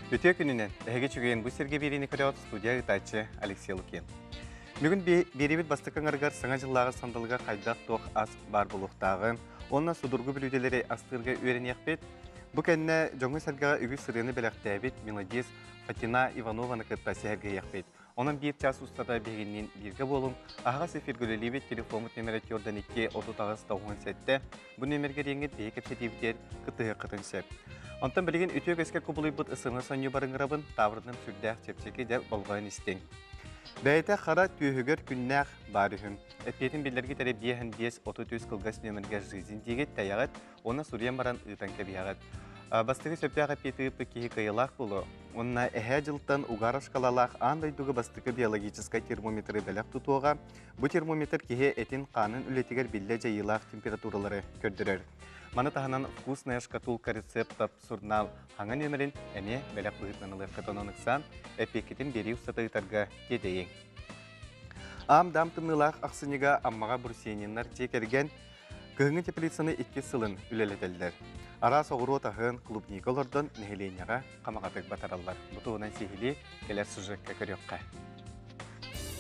Үтүө күнүнэн, эһиги үчүгэйин бу сиргэ биэриини көрөөт студия ыытааччы Алексей Лукин. Бүгүн биэриибит бастакы ыҥырыгар Саҥа дьыллааҕы сандалыга хайдах-туох ас баар буолуохтааҕын уонна судургу бүлүүдэлэри астыырга үөрэниэхпит. Бу кэннэ дьоҥҥо-сэргэҕэ үгүс ырыаны бэлэхтээбит мелодист Фатина Иванованы кытта сэһэргэһиэхпит. Онон биир чаас устата биһигинниин бииргэ буолуҥ. Аһаҕас эфиргэ үлэлиибит телефоммут нүөмэрэ 42 38 97. Бу нүөмэргэ диэҥҥит биһи кэпсэтиибитигэр кыттыһыаххытын сөп. Онтон билигин үтүө көскө кубулуйбут ысыҥы сонньу барыҥырабын, таабырыным сүрдээх чэпчэки дьэ болҕойон истиҥ. Бэйэтэ хара түөһүгэр күннээх баар үһүм. Эппиэтин биллэргит эрэ биэһэн биэс 33 кылгас нүөмэргэ жизнь диигит тэйэҕит уонна суруйан баран ыытан кэбиһэҕит. Бастакы сөптөөх эппиэти ыыппыт киһи кыайыылаах буолуо. Уонна эһээ дьылтан угар шкалалаах аан дойдуга бастакы биологическай термометры бэлэх тутуоҕа. Бу термометр киһи этин-хаанын үлэтигэр биллэ дьайыылаах температуралары көрдөрөр. Маны таһынан «Вкусная шкатулка рецептов» сурунаал хаҥа нүөмэрин эмиэ бэлэх быһыытынан ылыаххыт. Онон ыксаан, эппиэккитин биэрии устата ыытарга тиэтэйиҥ. Аам-даам тымныылаах ахсынньыга Аммаҕа Брусениннар дьиэ кэргэн кыһыҥҥы теплицаны иккис сылын үлэлэтэллэр. Араас оҕуруот аһын, клубника олордон нэһилиэнньэҕэ хамаҕатык батараллар. Бу туһунан сиһилии кэлэр сюжекка көрүөххэ.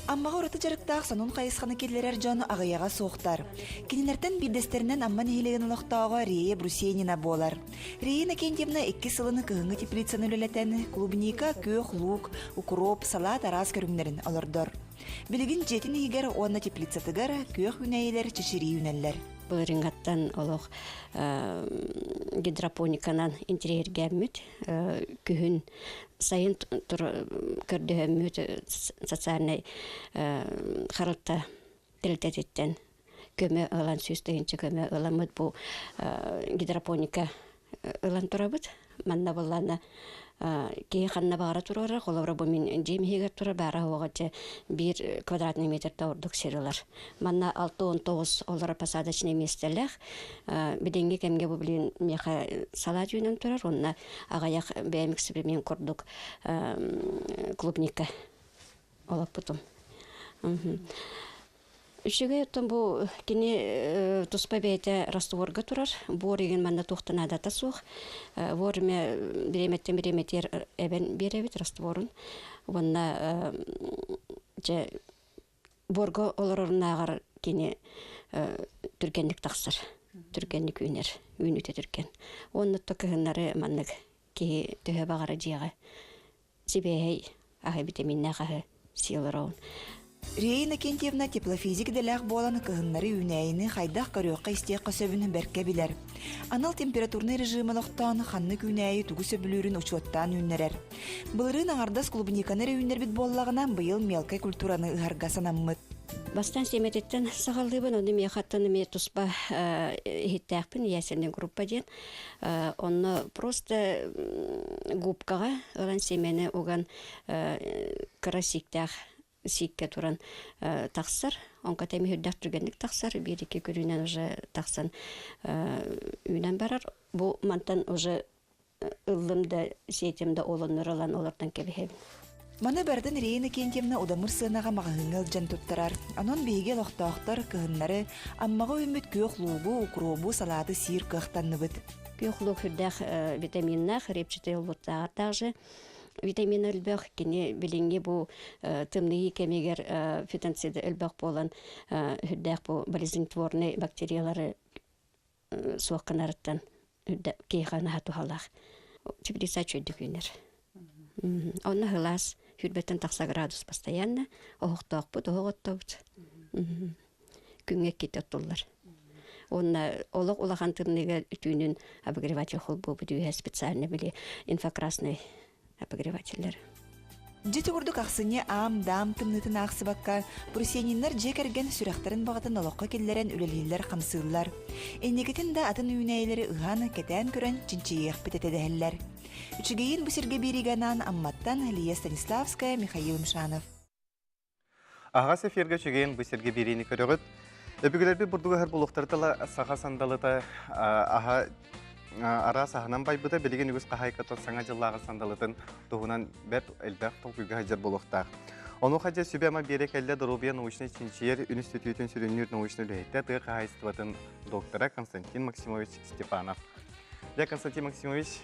Аммаҕа ураты дьарыктаах сонун хайысханы киллэрэр дьон аҕыйаҕа суохтар. Кинилэртэн биирдэстэринэн Амма нэһилиэгин олохтооҕо Рея Брусенина буолар. Рея Иннокентьевна икки сылын кыһыҥҥы теплицаны үлэлэтэн, клубника, күөх луук, укроп, салаат араас көрүҥнэрин олордор. Билигин дьиэтин иһигэр уонна теплицатыгар күөх үүнээйилэр чэчирии үүнэллэр. Былырыыҥҥаттан олох гидропониканан интириэһиргээммит күһүн сайын көрдөһөммүт социальнай харалта тэрилтэтиттэн көмө ылан 100 000 көмө ыламмыт бу гидропоника ылан турабыт. Манна буллаана киһи ханна баҕара туруорар, холобура бу мин дьиэм иһигэр турар, баара уоҕа дьэ биир квадратный метртэ ордук сир ылар. Манна 69 олоро посадочный миэстэлээх. Билиҥҥи кэмҥэ бу билин миэхэ салаат үүнэн турар, онно аҕыйах бэйэм эксперимент курдук клубника олоппутум. Үчүгэй оттон бу кини туспа бэйэтэ растворга турар. Буор игин манна туох да наадата суох. Вовремя бириэмэттэн бириэмэтигэр эбэн биэрэбит растворун. Уонна дьэ буорга олорорунааҕар кини түргэнник тахсар, түргэнник үүнэр, үүнүүтэ түргэн. Уонна то кыһыннары маннык киһи төһө баҕара дьиэҕэ сибиэһэй аһы витаминнээх аһы сии олороҕун. Рея Иннокентьевна теплофизик идэлээх буолан кыһыннары үүнээйини хайдах көрүөххэ-истиэххэ сөбүн бэркэ билэр. Анал температурнай режим олохтоон ханнык үүнээйи тугу сөбүлүүрүн учуоттаан үүннэрэр. Былырыын аҥардас клубниканы эрэ үүннэрбит буоллаҕына, быйыл мелкай культураны ыһарга санаммыт. Бастаан сиэмэтиттэн саҕалыыбын, ону миэхэ оттон эмиэ туспа иһиттээхпин, ясельная группа диэн. Онно просто губкаҕа ылан сиэмэни уган кыра сииктээх сииккэ туран тахсар. Онко тэмиһирдэх түргэнник тахсар, биир-икки күнүнэн уже тахсан үүнэн барар. Бу мантан уже ыллым да сиэтим да олоннор ылан олортон кэбиһэбин. Маны барытын Ирина Иннокентьевна удамыр сыанаҕа маҕаһыыҥҥа илдьэн туттарар. Онон биһиги олохтоохтор кыһыннары Аммаҕа үүммүт күөх луугу, укробу, салааты сиир кыахтанныбыт. Күөх луук сүрдээх витаминнаах, репчатый олбуттааҕар также витамин элбэх. Кини билиҥҥи бу тымныйыы кэмигэр фитонцида элбэх буолан сүрдээх бу болезнетворный бактериялары суох гынарыттан киһиэхэ наһаа туһалаах. Теплица үчүгэйдик үүнэр. Онно сылаас сүүрбэттэн тахса градус постоянно оһохтоохпут, оһох оттобут. Күҥҥэ иккитэ оттуллар. Уонна олох улахан тымныыга түүнүн обогреватель холбуубут үөһэ специально били инфракрасный обогревателлэр. Дьити курдук ахсынньы аам-даам тымныытын аахсыбакка, Прусениннар дьиэ кэргэн сүрэхтэрин баҕатын олоххо киллэрэн үлэлииллэр-хамсыыллар. Инникитин да атын үүнээйилэри ыһан, кэтээн көрөн чинчийиэхпит этэ дэһэллэр. Үчүгэйин бу сиргэ биэриигэ анаан Амматтан Лия Станиславская, Михаил Мшанов. Аһаҕас эфиргэ үчүгэйин бу сиргэ биэриини көрөҕүт. Өбүгэлэрбит бурдугу ыһар булуохтара тыла саха сандалыта аһа араас аһынан байбыта билигин үгүс хаһаайкаттан саҥа дьыллааҕы сандалытын туһунан бэрт элбэх толкуйга сылдьар буолуохтаах. Онуоха дьэ сүбэ-ама биэрэ кэллэ доруобуйа научнай чинчийэр үнүстүтүүтүн сүрүннүүр научнай үлэһитэ тыа хаһаайыстыбатын доктора Константин Максимович Степанов. Дьэ, Константин Максимович,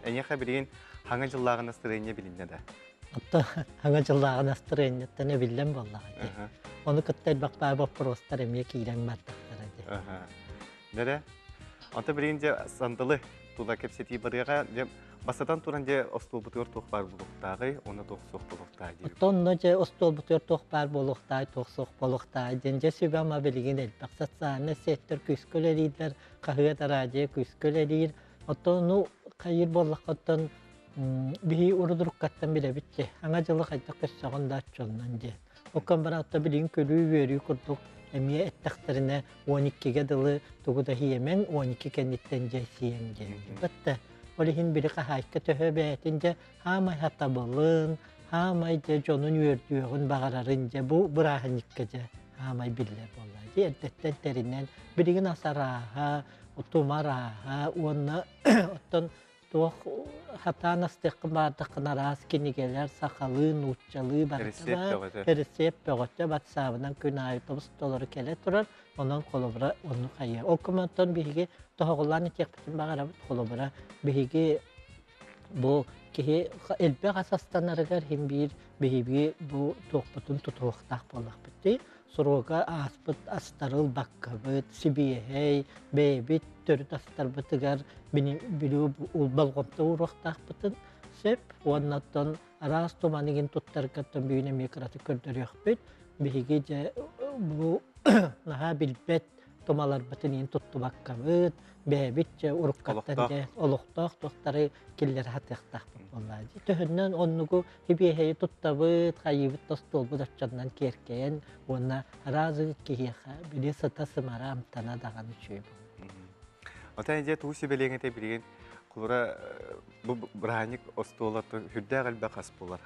Эйиэхэ билигин хаҥа дьыллааҕы настырыанньа билиннэ да? Оттон хаҥа дьыллааҕы настырыанньаттан эбиллэн буоллаҕа дии. Ону кытта элбэх баай боппуруостар эмиэ киирэн бардахтара дии. Нэрэ? Онто билигин дьэ сандалы тула кэпсэтии барыаҕа. Дьэ бастатан туран дьэ остуолбутугар туох баар буолуохтааҕый уонна туох суох буолуохтааҕый диир. Оттон дьэ остуолбутугар туох баар буолуохтааҕый, туох суох буолуохтааҕый диэн дьэ сүбэ-ама билигин элбэх социальнай сеттэр күүскэ үлэлииллэр, хаһыат, араадьыйа күүскэ үлэлиир. Оттон ну хайыыр буоллахха оттон биһи урудуруккаттан билэбит дьэ. Аҥа дьылы хайдах көрсөҕүн да оччоннон диэн. Оккон бараатта билигин күлүү-үөрүү курдук эмиэ эттэхтэринэ 12-гэ дылы тугу да иһиэмэҥ, 12 кэнниттэн дьэ сиэҥ диэн. Бэтте ол иһин били хаһаайка төһө бэйэтин дьэ хаамай хатабылын, хаамай дьэ дьонун үөрдүөҕүн баҕарарын дьэ бу бырааһынньыкка дьэ хаамай биллэр буолла. Дьэ эрдэттэн тэринэн билигин ас арааһа, тумарааһа уонна оттон туох хатаан астыаххын баардаххына араас кинигэлэр сахалыы, нууччалыы барыта баар. Рецепт бөҕөтө батсаабынан күн аайы тобус толору кэлэ турар. Онон холобура оннук хайа. Ол кумантан биһиги тоһоҕолоон этиэхпитин баҕарабыт. Холобура биһиги бу киһи элбэх ас астанарыгар иһин биир биһиги бу туохпутун тутуохтаах буоллахпыт дии. Суруога ааспыт астары ылбаккабыт, сибиэһэй, бэйэбит төрүт астарбытыгар билүү болҕомто ууруохтаахпытын сөп. Уонна оттон араас туман игин туттаргаттан бүгүн эмиэ кыратык көрдөрүөхпүт. Биһиги дьэ бу наһаа билбэт тумаларбытын иин туттубаккабыт, бэйэбит дьэ уруккаттан дьэ олохтоох туохтары киллэрэ сатыахтаахпыт буоллаа дии. Төһөннөн оннугу хибиэһэйи туттабыт, хайыыбыт остуолбут оччоннон киэркэйэн уонна араас киһиэхэ били сыта-сымара амтана даҕаны үчүгэй буолар. Ота дьэ туу сүбэлиэҥ этэ билигин кулура бу бырааһынньык остуола үрдээх элбэх ас буолар,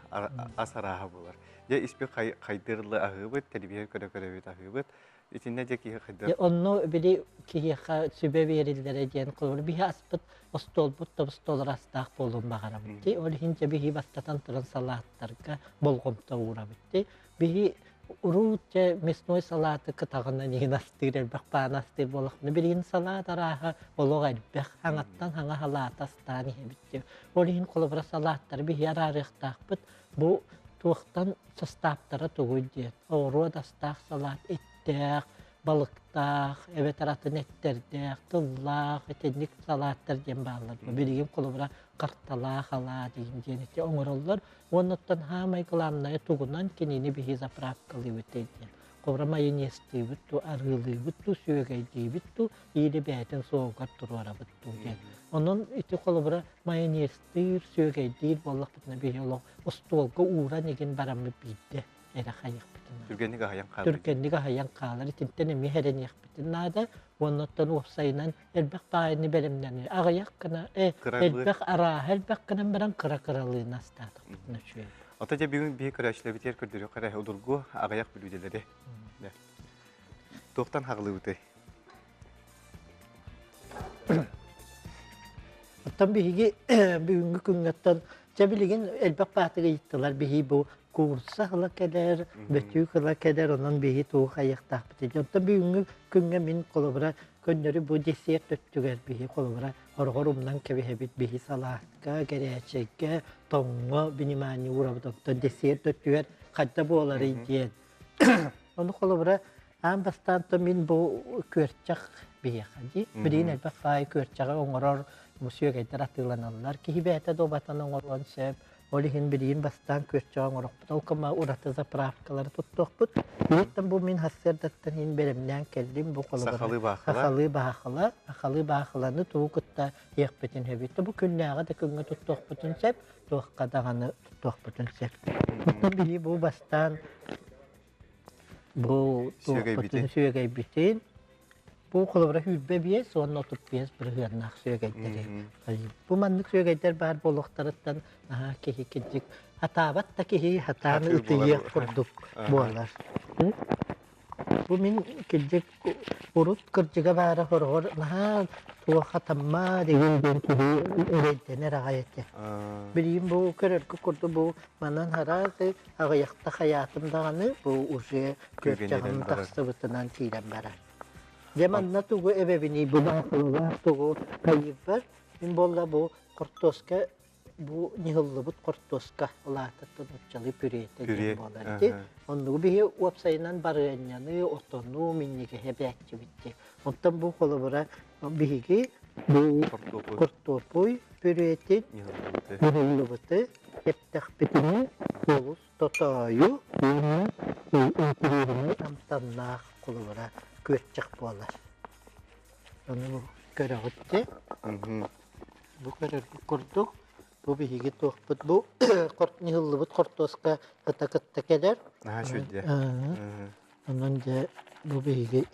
ас арааһа буолар. Дьэ испи хайдырлы аһыыбыт, телевизор көрө-көрөбүт аһыыбыт. Итиннэ дьэ киһи хайдах Онно били киһиэхэ сүбэ биэриллэрэ диэн холобур биһи аспыт остуолбут тобус-толору астаах буолуон баҕарабыт дии. Ол иһин дьэ биһи бастатан туран салааттарга болҕомто уурабыт дии. Биһи уруут дьэ мясной салааты кытаҕынан иһин астыыр элбэх баан астыыр буоллахпына билигин салаат арааһа олох элбэх хаҥаттан хаҥа салаат астаан иһэбит дии. Ол иһин холобура салааттары биһи араарыахтаахпыт. Бу туохтан састааптара тугуй диэн. Оҕуруот астаах салаат эттээх, балыктаах, эбэтэр атын эттэрдээх, тыллаах итинник салааттар диэн бааллар. Билигин холобура карталаах алаа диэн диэн ити оҥороллор. Уонна оттон хаамай главное тугунан кинини биһи заправкалыыбыт диэн. Холобура майонезтыыбыт туу, арыылыыбыт туу, сүөгэйдиибит туу, или бэйэтин суолугар туруорабыт туу диэн. Онон ити холобура майонезтыыр, сүөгэйдиир буоллахпытына биһи олох остуолга ууран игин бараммыт биирдэ эрэ хайыахпытын наада. Түргэнник аһайан хаалар. Түргэнник аһайан хаалар. Итинтэн эмиэ эрэниэхпитин наада. Уонна оттон уопсайынан элбэх баайыны бэлэмнэнэр. Аҕыйах гына, элбэх арааһа элбэх гынан баран кыра-кыралыын астаатахпытына үчүгэй. Ото дьэ бүгүн биһи көрөөччүлэрбитигэр көрдөрүөххэ эрэ удургу аҕыйах бүлүүдэлэри. Туохтан хаҕылыыбытый? Оттон биһиги бүгүҥҥү күҥҥэттэн дьэ билигин элбэх баатыга ыйыттылар биһи бу куурса ыла кэлэр, бөтүүк ыла кэлэр, онон биһи тугу хайыахтаахпытый. Оттон бүгүҥҥү күҥҥэ мин холобура көннөрү бу десерт өттүгэр биһи холобура хороҕор умнан кэбиһэбит биһи салаакка, гэрээчэйгэ, тоҥҥо внимание уурабыт. Оттон десерт өттүгэр хайда буоларый диэн. Ону холобура Аан бастаан то мин бу күөрчэх биһиэхэ дии. Билигин элбэх баай күөрчэҕи оҥорор сүөгэйдэр атыыланаллар. Киһи бэйэтэ да убатан оҥоруон сөп. Ол иһин билигин бастаан күөрчэҕи оҥорохпут. Ол кыма ураты заправкалары туттуохпут. Биһиттэн бу мин сарсыардаттан иһин бэлэмнээн кэллим. Бу холобура Сахалыы баахыла. Сахалыы баахыла. Сахалыы баахыланы тугу кытта иэхпитин сөбүй. Бу күннээҕи да күҥҥэ туттуохпутун сөп, туохха даҕаны туттуохпутун сөп. Оттон биһи бу бастаан Бу туохпутун сүөгэйбитин бу холобура 25 уонна 35 бырыһыаннаах сүөгэйдэри бу маннык сүөгэйдэр баар буолуохтарыттан наһаа киһи кирдик хатаабат да киһи хатаан ытыйыах курдук буолар. Бу мин кирдик урут кырдьыга баара хороҕор наһаа туох хатамма деген диэн киһи эрэйдэнэр аҕай этэ. Билигин бу көрөргө курдук бу манан араас Аҕыйахта хайаатым даҕаны бу уже күөрчэҕим тахсыбытынан киирэн барар. Дьэ манна тугу эбэбиний бу баахылалаах тугу хайыырбар мин буолла бу Хортуоска бу ньыһыллыбыт хортуоска улаатыттан нууччалыы пюретэ диэн буолар дии. Оннугу биһи уопсайынан барыанньаны, отону, минньигэһи эбээччибит дии. Онтон бу холобура биһиги бу хортуоппуй пюретин ньыһыллыбыты эптэхпитинэ олус тотоойу уонна интириэһинэй амтаннаах холобура күөрчэх буолар. Ону көрөҕүт дии. Бу көрөргүт курдук, бу биһиги туохпут бу ньыһыллыбыт хортуоска кыта кытта кэлэр. Наһаа үчүгэй. Онон дьэ бу биһиги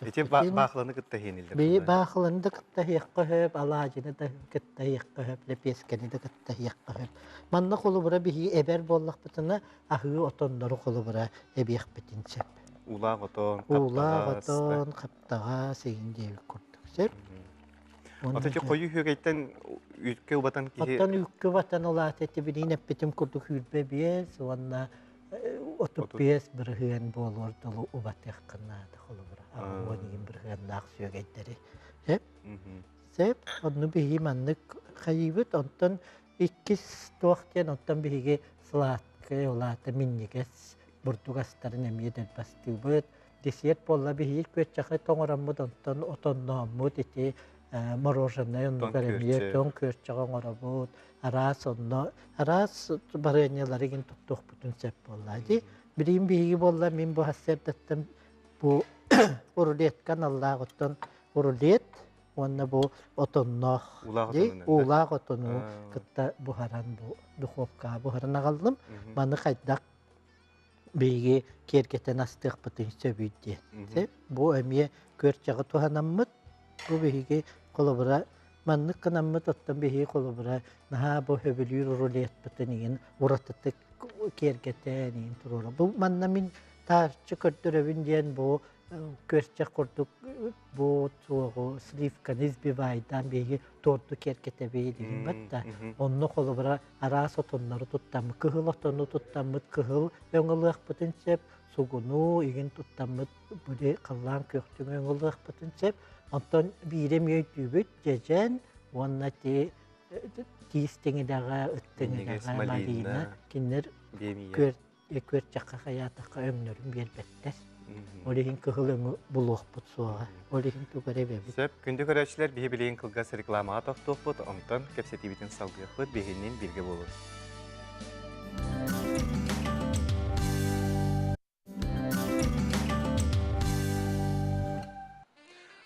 Ити баахыланы кытта иһиэниллэр. Биһи баахыланы да кытта иһиэххэ сөп, алаадьыны да кытта иһиэххэ сөп, лэпиэскэни да кытта иһиэххэ сөп. Манна холобура биһиги эбэр буоллахпытына аһыы отоннору холобура эбиэхпитин сөп. Уулаах отон, Уулаах отон, хаптаҕас, игин диэбит курдук сөп. Ото ити хойуу үөгэйтэн үүккэ убатан киһи Оттон үүккэ убатан улаата ити билигин эппитим курдук 25 уонна 35% буолуор дылы убатыаххын наада холобура 80 бырыһыаннаах сүөгэйдэри. Сөп? Сөп. Онну биһиги маннык хайыыбыт. Онтон иккис туох диэн оттон биһиги сладкай, улаата минньигэс бурдук астарын эмиэ дэлбастыыбыт. Десерт буолла биһиги күөччэхэ тоҥороммут, онтон отоннооммут ити мороженое оннугар эмиэ тоҥ күөрчэҕи оҥоробут. Араас онно араас барыанньалары игин туттуохпутун сөп буолла дии. Билигин биһиги буолла мин бу сарсыардаттан бу рулетка аналлаах оттон рулет уонна бу отонноох уулаах отону кытта буһаран бу духовкаҕа буһаран аҕаллым. Маны хайдах биһиги киэргэтэн астыахпытын сөбүй диэн. Бу эмиэ күөрчэҕи туһанаммыт, бу биһиги холобура маннык гынаммыт, оттон биһиги холобура наһаа бу сөбүлүүр рулетпытын игин уратытык киэргэтэн игин туруора. Бу манна мин таарчы көрдөрөбүн диэн бу күөрчэх курдук бу туоҕу сливканы сбивайдаан биһиги торду киэргэтэбит игин батта. Онно холобура араас отоннору туттаммыт, кыһыл отону туттаммыт кыһыл өҥ ылыахпытын сөп, сугуну игин туттаммыт били халлаан күөхтүҥү өҥ ылыахпытын сөп. Онтон биири эмиэ өйдүүбүт, дьэдьэн уонна ти тиис тиҥилэҕэ, ыт тиҥилэҕэ, малина кинилэр күөрчэххэ хайаатахха өҥнөрүн биэрбэттэр. Ол иһин кыһыл өҥү булуохпут суоҕа. Ол иһин тугу эрэ эбэбит. Сөп. Күндү көрөөччүлэр, биһи билигин кылгас рекламаҕа тохтуохпут, онтон кэпсэтиибитин салгыахпыт, биһиннин бииргэ буолун.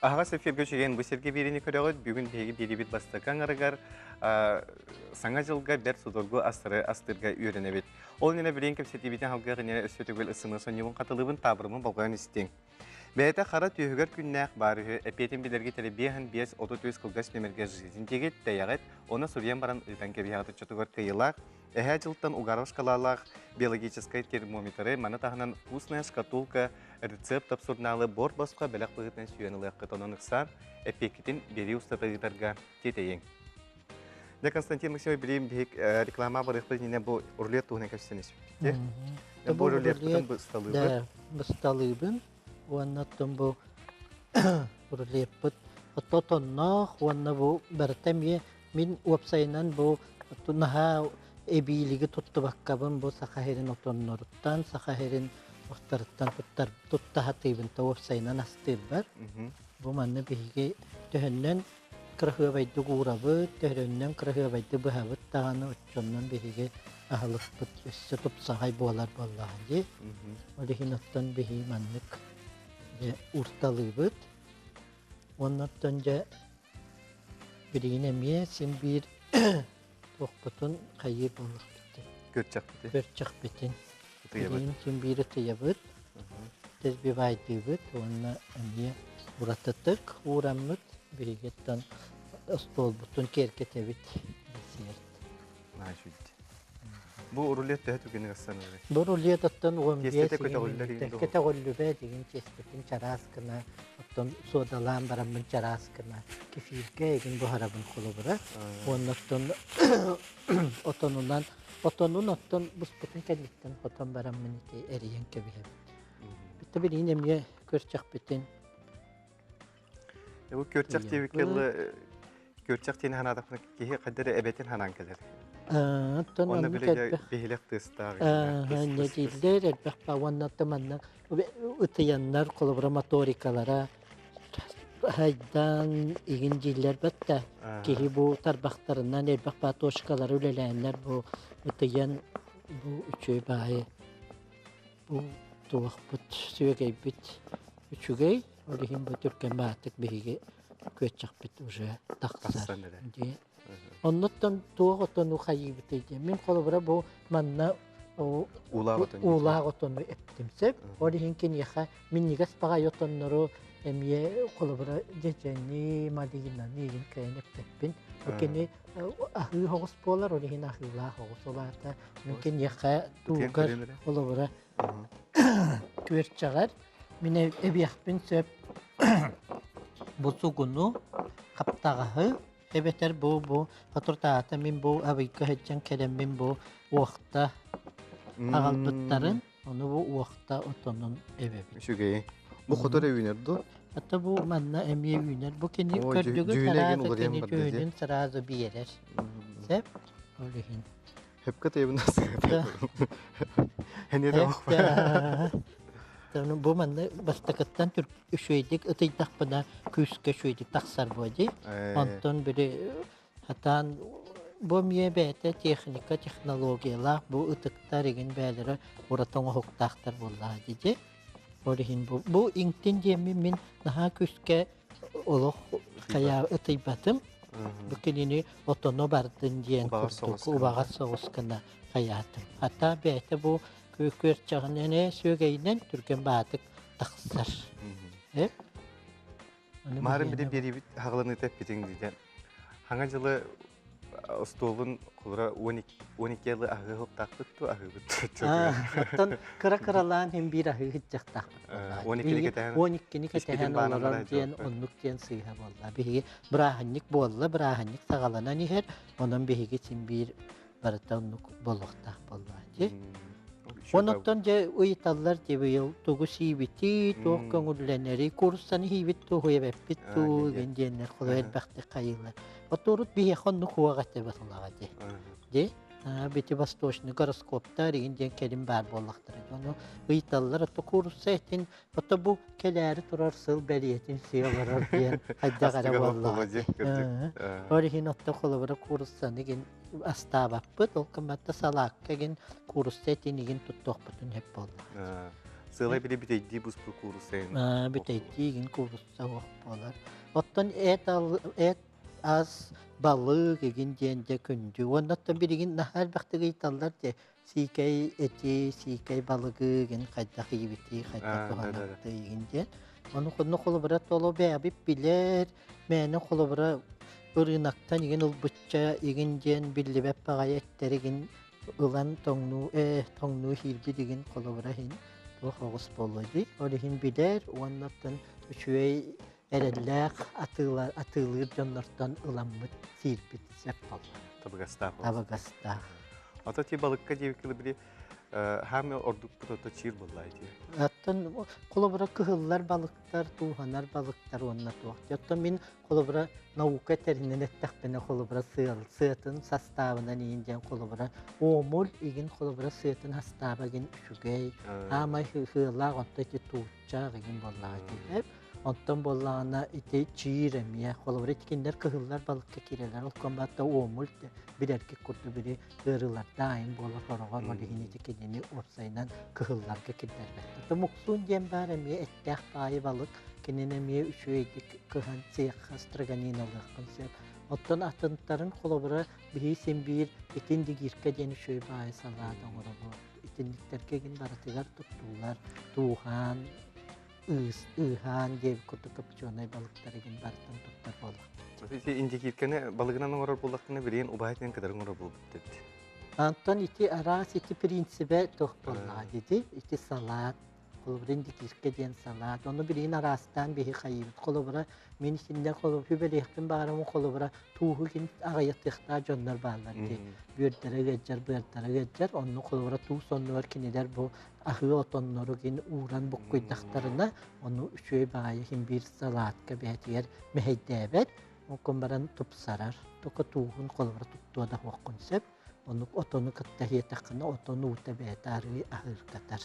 Аһаҕас эфиргэ үчүгэйин бу сиргэ биэриини көрөҕүт. Бүгүн биһиги биэриибит бастакы аҥарыгар Саҥа дьылга бэрт судургу астары астыырга үөрэнэбит. Ол иннинэ билигин кэпсэтиибитин халгыах иннинэ өссө төгүл ысымы сонньубун хатылыыбын таабырымын болҕойон истиҥ. Бэйэтэ хара түөһүгэр күннээх баар үһү эпиэтин билэрги тэлэбиэһин 5 33 кылгас нүмергэ жизнь диэгит тэйэҕит, оны суруйан баран ыытан кэбиһэҕит оччотугар кыайыылаах Эһээ дьылтан угаров шкалалаах биологическай термометры, маны таһынан «Вкусная шкатулка» рецепт сурунаалы борт босхо бэлэх быһыытынан сүүйэн ылыаххыт. Онон ыксаан, эппиэккитин биэрии устата ыытарга тиэтэйиҥ. Дьэ, Константин Максимович, билигин биһик реклама барыахпыт иннинэ бу рулет туһунан кэпсэтэн испиппит. Бу рулетпытын бысталыыбыт. Да, бысталыыбын. Уонна оттон бу рулеппыт отонноох уонна бу барыта эмиэ Мин уопсайынан бу наһаа эбиилиги туттубаккабын бу Саха сирин отонноруттан, Саха сирин охторуттан туттар тутта сатыыбын то уопсайынан астыырбар. Бу манна биһиги төһөннөн кыраһыабайдык уурабыт, төһөннөн кыраһыабайды быһабыт даҕаны оччоннон биһиги аһылыкпыт өссө тупсаҕай буолар буоллаҕа дии. Ол иһин оттон биһиги маннык дьэ уурталыыбыт. Уонна оттон дьэ Билигин эмиэ син биир туохпутун хайыы буолуохпутун. Көрчөхпүтүн. Көрчөхпүтүн. Билигин син биир ытыйабыт, тэсбибайдыыбыт уонна эмиэ уратытык уураммыт биһигиттэн остуолбутун киэргэтэбит десерт. Бу рулет төһө түргэнник астанарый? Бу рулет оттон 15 көтөҕүллүбэ дигин тиэстэтин чараас гына оттон суодалаан бараммын чараас гына кефиргэ игин буһарабын холобура уонна оттон отонунан отонун оттон буспутун кэнниттэн хотон бараммын ити эрийэн кэбиһэбин. Бүтэ билигин эмиэ көрчөхпүтүн Бу көрчөх диэбиккэ Күөрчэх диэн ханаатахпына киһи хайда эрэ эбэтин ханаан кэлэр. Оттон Онно оннук били элбэх биһилэх тыастаах тыс тыс тыс. Нэдиэллэр элбэх ба уонна манна ытыйаннар холобура моторикалара хайдан игин дииллэр батта киһи бу тарбахтарынан элбэх ба точкалары үлэлээннэр бу ытыйан бу үчүгэй баайы бу туохпут сүөгэйбит үчүгэй ол иһин бу түргэн баатык биһиги күөччэхпит уже тахсар дии. Оннуттан туох отону хайыыбытый диэн. Мин холобура бу манна уулаах отону эптим сөп. Ол иһин киниэхэ минньигэс баҕайы отоннору эмиэ холобура дьэдьэни, малинаны игин кыайан эппэппин. Бу кини аһыы оҕус буолар, ол иһин аһыылаах оҕус. Ол аата мин киниэхэ туугар холобура күөрчэҕэр мин эбиэхпин сөп бу сугуну, хаптаҕаһы эбэтэр бу соторутааҕыта мин бу Абыйга сылдьан кэлэммин бу уохта аҕалбыттарын, ону бу уохта отонун эбэбит. Үчүгэй. Бу хотор үүнэр дуо? Ата бу манна эмиэ үүнэр. Бу кини Оо, көрдүгүт дьүүнэ эгин сразу уларыйан кини барда дии. дьүһүнүн сразу биэрэр. Сөп? Ол иһин. Хөпкө тыйабын Да. Эниэ да Да. Бу манна бастакыттан үчүгэйдик ытыйдахпына күүскэ үчүгэйдик тахсар буо дии. Онтон били хатаан бу эмиэ бэйэтэ техника, технологиялаах бу ытыктар игин бээлэрэ ураты оҥоһуктаахтар буоллаҕа дии. Ол иһин бу иҥтин диэммин мин наһаа күүскэ олох хайа ытыйбатым. Бу кинини отоно бардын диэн курдук убаҕас соҕус гына хайаатым. Хата бэйэтэ бу күөрчэҕинэн сүөгэйинэн түргэн баатык тахсар. Э? Марын били биэрибит хаҕыланыыта эппитиҥ диэн. Хаҥа дьылы остуолун холура 12 ылы аһыы хоптаахпыт ту аһыыбыт. Оттон кыра-кыралаан хин биир аһыы хитчахтаахпыт. 12-ни кэтэһэн 12-ни кэтэһэн олорор диэн оннук диэн сыыһа буолла. Биһиги бырааһынньык буолла, бырааһынньык саҕаланан иһэр, онон биһиги син биир барыта оннук буолуохтаах буолла. Онуттан дьэ ыйыталлар дии быйыл тугу сиибитий, туох көҥүллэнэрий, кууруссаны сиибит дуу, хуйабэппит дуу игин диэннэр холой элбэхтик хайыылар. Оттуурут биһиэхэ оннук хуох этэ батылаҕа дии. Дии бити восточный гороскоптар игин диэн кэлин баар буоллахтара. Ону ыйыталлар, отто куурусса этин, отто бу кэлээри турар сыл бэлиэтин сии олорор диэн хайдах эрэ буоллаҕа дии. Ол иһин отто холобура кууруссаны игин астаабаппыт, ол гымматта салаакка игин куурусса этин игин туттуохпутун сөп буолла. Сыалай били бүтэйдии буспу куурусса Бүтэйдии игин куурусса уох буолар. Оттон эт эт ас балык игин диэн дьэ күндү. Уонна оттон билигин наһаа элбэхтик ыйыталлар дии. Сиикэй эти, сиикэй балыгы игин хайдах иибитий, хайдах туһанабытый игин диэн. Ону хонно холобура толо бэйэбит билэр, мээнэ холобура ырыынактан игин ылбычча игин диэн биллибэт баҕайы эттэр игин ылан тоҥнуу тоҥнуу иһиирбит игин холобура иһин туох оҕус буолуо дии. Ол иһин билэр уонна оттон үчүгэй эрэллээх атыылыыр дьоннортон ыламмыт сиирбит сөп буолла. Табыгастаах. Табыгастаах. Ата ти балыкка диэбиккэ били хаамы ордукпут ото чиир буолла ити. Оттон холобура кыһыллар балыктар, тууһанар балыктар уонна туох. Оттон мин холобура наука тэринэн эттэхпинэ холобура сыал сыатын састаабынан иин диэн холобура уомул игин холобура сыатын састааба игин үчүгэй аамай сыалаах онто ити тууччаах игин буоллаҕа ити Онтон буоллаҕына ити чиир эмиэ, холобура итикиннэр кыһыллар балыкка киирэллэр, ол комбатта уомул билэргит курдук били ыарыыларда айын буолар хороҕор ол иһин ити кинини уопсайынан кыһылларга киллэрбэттэр. Муксуун диэн баар эмиэ эттээх баайы балык, кинини эмиэ үчүгэйдик кыһан сиэххэ строганиналыаххын сөп. Оттон атынтарын холобура биһи син биир итин дигирка диэн үчүгэй баайы салаат оҥоробут. Итинниктэргэ игин барытыгар туттуллар тууһаан, ыыһаан диэбит курдук копченый балыктарыгын барытын туттар буоллахпыт. Ити индикиркэни балыгынан оҥорор буоллахтына билигин убаһа кытары оҥорор буолбут эбит. Антон ити араас ити принцибэ туох буоллаҕа диди ити салаат холобура индикиркэ диэн салаат ону билигин араастаан биһи хайыыбыт холобура мин итиннэ холобура хүбэлиэхпин баҕарамын холобура тууһу кин аҕыйатыахтаах дьоннор бааллар дии бүөрдэрэ ыалдьар быардара ыалдьар онну холобура туус оннугар кинилэр бу аһыы отоннору гин ууран буккуйдахтарына, ону үчүгэй баҕайы иһин биир салаатка бэйэтигэр мэһэйдээбэт. Онкон баран тупсарар. Тока тууһун холобура туттуо да хуоххун сөп. Оннук отону кытта иһиэтэххинэ отон уута бэйэтэ арыы аһыыргатар.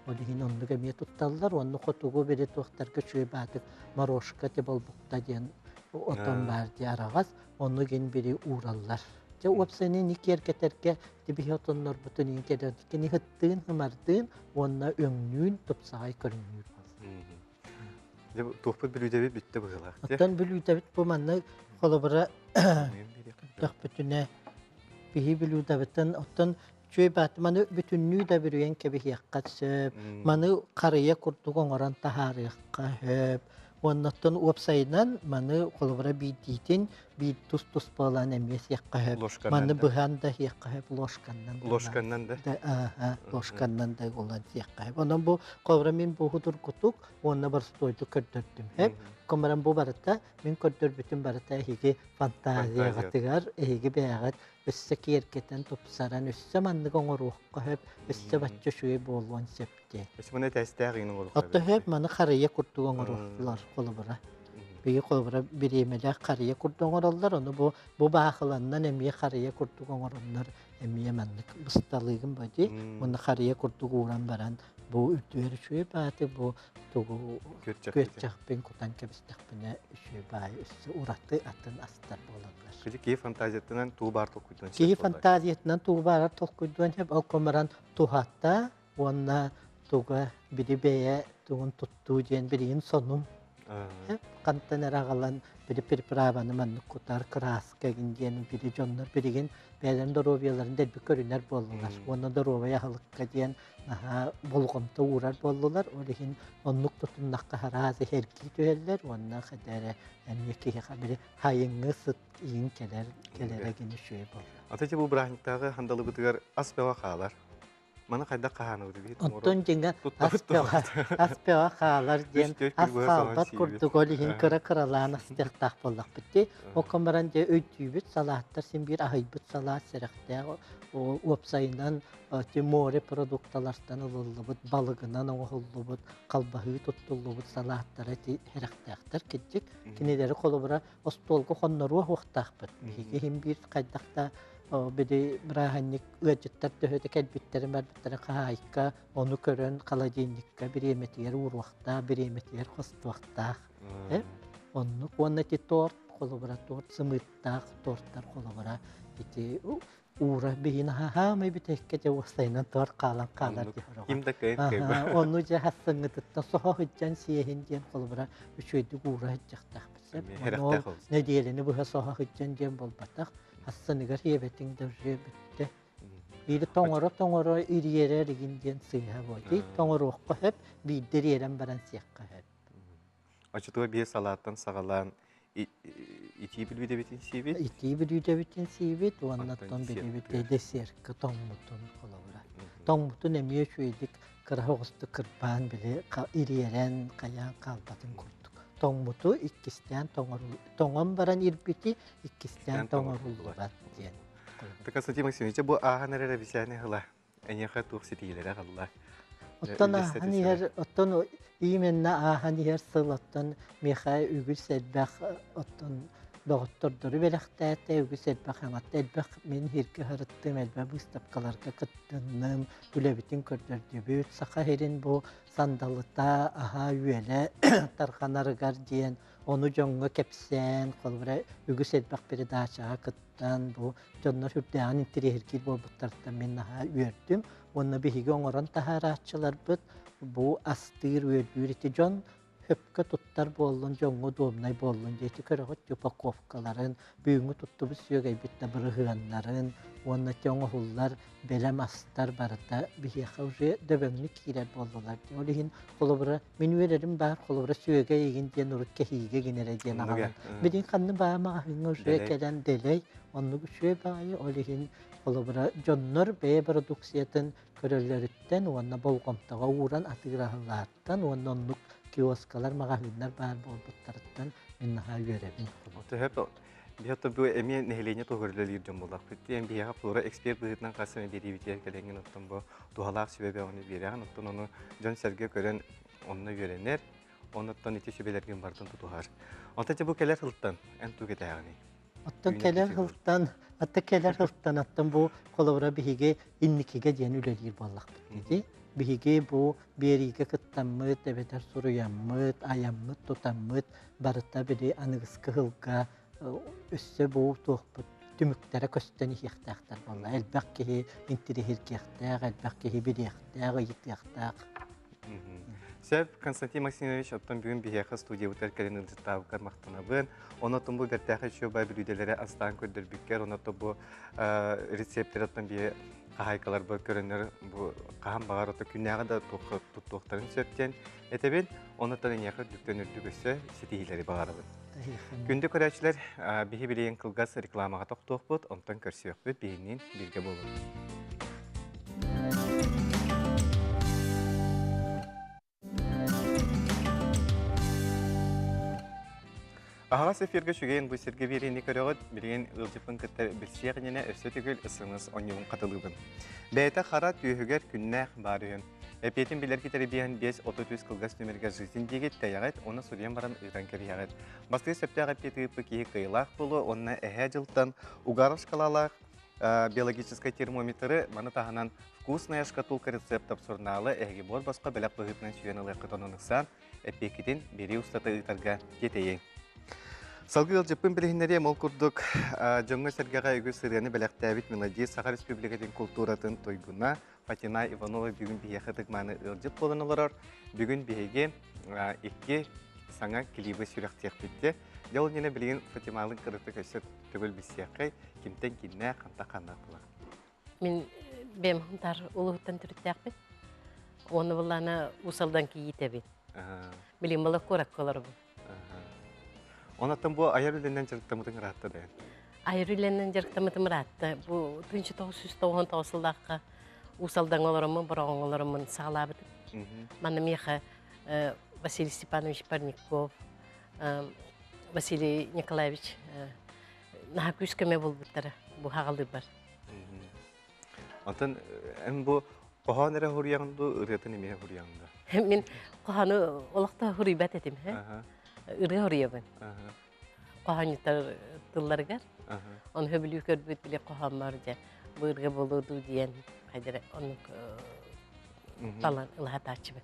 Ол иһин оннук эмиэ тутталлар. Уонна хотугу били туохтарга үчүгэй баатык морошка ти болбукта диэн отон баар дии араҕас. Ону гин били уураллар. Дьэ уопсайынан киэргэтэргэ тибиһи отоннорбутун иин кэлэн кини хыттыын, хымардыын уонна өҥнүүн тупсаҕай көрүҥнүүр буолла. Дьэ туохпут бүлүүдэбит бүттэ быһыылаах. Оттон бүлүүдэбит бу манна холобура төхпүтүнэ биһи бүлүүдэбитин оттон Үчүгэй баат маны бүтүннүү да бүрүйэн кэбиһиэххэ сөп. Маны харыйа курдук оҥорон таһаарыахха сөп. Уоннаттан уопсайынан маны холобура биирдиитин биир тус-туспалаан эмиэ сиэххэ сөп. Ложканан Маны да. быһан да сиэххэ сөп, ложканнан да. Ложканнан да. Да, ааха, ложканнан да улан сиэххэ сөп. Онон бу холобура мин бу худургутук уонна боростуойдук көрдөрдүм сөп. Комарам бу барыта мин көрдөрбүтүм барыта эһиги фантазияҕытыгар, эһиги бэйэҕит өссө киэргэтэн, тупсаран, өссө маннык оҥоруохха сөп, өссө бачча үчүгэй буолуон сөп диэн. Өссө маны этээстээх иҥин оҥоруохха Отто сөп маны харыйа курдук оҥоруохтулар холобура. Биһиги холобура бириэмэлээх харыйа курдук оҥороллор, ону бу бу баахыланнан эмиэ харыйа курдук оҥороннор эмиэ маннык бысталыыгын бади уонна харыйа курдук ууран баран бу үрдүгэр үчүгэй бааты бу тугу күөччэхпин кутан кэбистэхпинэ үчүгэй баайы өссө ураты атын астар буолаллар. Киһи киһи фантазиятынан тугу баар толкуйдуон Киһи фантазиятынан тугу баарар толкуйдуон сөп, ол комаран туһата уонна туга били бэйэ тугун туттуу диэн билигин сонун хантан эрэ аҕалан били приправаны маннык кутар краска гин диэн били дьоннор билигин бэйэлэрин доруобуйаларын дэлби көрүнэр буоллулар уонна доруобай аһылыкка диэн наһаа болҕомто уурар буоллулар. Ол иһин оннук тутуннахха араас иһэргии түһэллэр уонна хата эрэ эмиэ киһиэхэ били хайыҥҥы сыт иин кэлэр кэлэрэ гин үчүгэй буолла. Ата ити бу бырааһынньыктааҕы хандалыбытыгар ас бөҕө хаалар. Маны хайдах хаһаанабыт бит? Оттон дьиҥэ ас бөҕө ас бөҕө хаалар диэн ас хаалбат курдук ол иһин кыра-кыралаан астыахтаах буоллахпыт дии. Окон баран дьэ өйдүүбүт салааттар син биир аһыйбыт салаат сэрэхтээх уопсайынан Ити море продукталартан ылыллыбыт, балыгынан оҥоһуллубут, халбаһыы туттуллубут салааттара ити сэрэхтээхтэр кырдьык. Кинилэри холобура остуолга хонноруо уохтаахпыт. Биһиги иһин биир хайдах да били бырааһынньык ыалдьыттар төһөтө кэлбиттэрин барбыттарын хаһаайка ону көрөн холодильникка бириэмэтигэр ууруохтаах, бириэмэтигэр хостуохтаах. Оннук уонна ити торт холобура торт сымыыттаах тортар холобура ити уура биһин хаамай бүтэккэ дьэ уостайынан туор хаалан хаалар диһороҕо. Ким да кыайын кыайба. Онну дьэ хассыҥҥытыттан соһо сылдьан сиэһин диэн холобура үчүгэйдик уура сылдьахтаахпыт сөп. Ол нэдиэлэни быһа соһо сылдьан диэн буолбатах. Хассыныгар иэбэтиҥ да уже бүттэ. Биири тоҥоро-тоҥоро ириэрэр игин диэн сыыһа буолуо. Тоҥоруохха сөп, биирдэ ириэрэн баран сиэххэ сөп. Оччотугар биир салааттан саҕалаан итии бүлүүдэбитин сиибит. Итии бүлүүдэбитин сиибит уонна оттон билибит десерка тоҥмутун холобура. Тоҥмутун эмиэ үчүгэйдик кыра оҕустук кырбаан били ириэрэн хайаан хаалбатын курдук. Тоҥмуту иккистээн тоҥон баран ирбити иккистээн тоҥоруллубат диэн. Константин Максимович, бу ааһан эрэр эбисээни ыла Эйиэхэ туох ситиилэрэ аҕалла? Оттон ааһан иһэр, оттон именно ааһан иһэр сыл оттон миэхэ үгүс элбэх оттон доҕоттордору бэлэхтээтэ, үгүс элбэх аҥатта, элбэх мин иһиргэ сырыттым, элбэх быыстапкаларга кыттынным, үлэбитин көрдөрдүбүт. Саха сирин бу сандалыта, аһа-үөлэ тарҕанарыгар диэн ону дьоҥҥо кэпсээн, холобура үгүс элбэх передачаҕа кыттан бу дьоннор сүрдээҕин интэриэһиргиир буолбуттарыттан мин наһаа үөрдүм. Уонна биһиги оҥорон таһаарааччыларбыт бу астыыр, үөрдүүр ити дьон сөпкө туттар буоллун, дьоҥҥо удобнай буоллун диэти көрөҕүт упаковкаларын, бүгүҥҥү туттубут сүөгэйбит да бырыһыаннарын уонна ити оҥоһуллар бэлэм астар барыта биһиэхэ уже дөбөҥнүк киирэр буоллулар. Ол иһин холобура мин үөрэрим баар холобура сүөгэй игин диэн урут кэһиигэ гинэрэ диэн аҕалан билин ханны баа маҕаһыыҥҥа уже кэлэн дэлэй оннук үчүгэй баҕайы ол иһин холобура дьоннор бэйэ продукциятын көрөллөрүттэн уонна болҕомтоҕо ууран атыылаһалларыттан уонна оннук киоскалар маҕаһыыннар баар буолбуттарыттан мин наһаа үөрэбин. Биһиэхэ бу эмиэ нэһилиэнньэ туһугар үлэлиир дьон буоллахпыт. Диэн биһиэхэ флора эксперт быһыытынан хас эмэ биэриибитигэр кэлэҥҥин оттон бу туһалаах сүбэ бөҕөнү биэрэҕин. Оттон ону дьон-сэргэ көрөн онно үөрэнэр. Оннуттан ити сүбэлэргин барытын тутуһар. Онтон бу кэлэр сылтан эн тугу кэтээҕиний? Оттон кэлэр сылтан, атта кэлэр сылтан, оттон бу холобура биһиги инникигэ диэн үлэлиир буоллахпыт дии. Биһиги бу биэриигэ кыттаммыт, эбэтэр суруйаммыт, айаммыт, тутаммыт барыта били аныгыскы сылга өссө бу туохпут түмүктэрэ көстөн иһиэхтээхтэр буолла. Элбэх киһи интириэһиргиэхтээх, элбэх киһи билиэхтээх, ыйытыахтаах. Сөп, Константин Максимович, оттон бүгүн биһиэхэ студиябытыгар кэлэн ыалдьыттаабыккар махтанабын. Онон бу бэртээхэй үчүгэй бүлүүдэлэри астаан көрдөрбүккэр, онон бу рецептери оттон биһи хаһаайкаларбыт көрөннөр бу хаһан баҕар ото күннээҕи да туттуохтарын сөп диэн этэбин. Онон эйиэхэ үрдүктэн үрдүк өссө ситиһиилэри баҕарабын. Күндү көрөөччүлэр, биһи билигин кылгас рекламаҕа тохтуохпут, онтон көрсүөхпүт, биһинниин бииргэ буолуҥ. Аһаҕас эфиргэ үчүгэйин бу сиргэ биэриини көрөҕүт. Билигин ыалдьыппын кытта билсиэх иннинэ өссө төгүл ысымыс онньугун хатылыыбын. Бэйэтэ хара түөһүгэр күннээх баар үһү. Эпиэтин билэр китэри биэһэн 5-33 кылгас нүмергэ жизнь диигит тэйэҕит уонна суруйан баран ыытан кэбиһэҕит. Бастыы сөптөөх эппиэти ыыппыт киһи кыайыылаах буолуо уонна эһээ дьылтан Угаров шкалалаах биологическай термометры маны таһынан «Вкусная шкатулка рецептов» сурунаалы эһиги буор босхо бэлэх быһыытынан сүүйэн ылыаххыт онон ыксаан эппиэккитин биэрии устата ыытарга тиэтэйиҥ. Салгыы ыалдьыппын билиһиннэриэм ол курдук дьоҥҥо-сэргэҕэ үгүс ырыаны бэлэхтээбит мелодист Саха Республикатын култууратын туйгуна Фатина Иванова бүгүн биһиэхэ ытык-мааны ыалдьыт буолан олорор. Бүгүн биһиги икки саҥа клибы сүрэхтиэхпит. Дьэ ол иннинэ билигин Фатималыын кырытык өссө төгүл билсиэххэй, кимтэн кимнээх, хантан ханнаах буолар. Мин бэйэм Хунтаар улууһуттан төрүттээхпин. Уонна буллаана Уус Алдан кийиитэбин. Билигин була куоракка олоробун. Онон бу айар үлэнэн дьарыктаммытыҥ ыраатта да? Айар үлэнэн дьарыктаммытым ыраатта. Бу 1999 сыллаахха Уус Алдаҥҥа олороммун, Бороҕоҥҥо олороммун саҕалаабытым. Манна миэхэ Василий Степанович Парников, Василий Николаевич наһаа күүс көмө булбуттара бу хаҕалыырбар. Онтон эн бу хоһоон эрэ хуруйаҕын дуу, ырыатын эмиэ хуруйаҕын да? Мин хоһоону олохто хуруйбат этим. Ырыа хуруйабын. Хоһоонньуттар тылларыгар. Оны хөбүлүү көрбүт били хоһооммор дьэ бу ырыа буолуо дуу диэн хайдара оннук талан ылаһатааччыбын.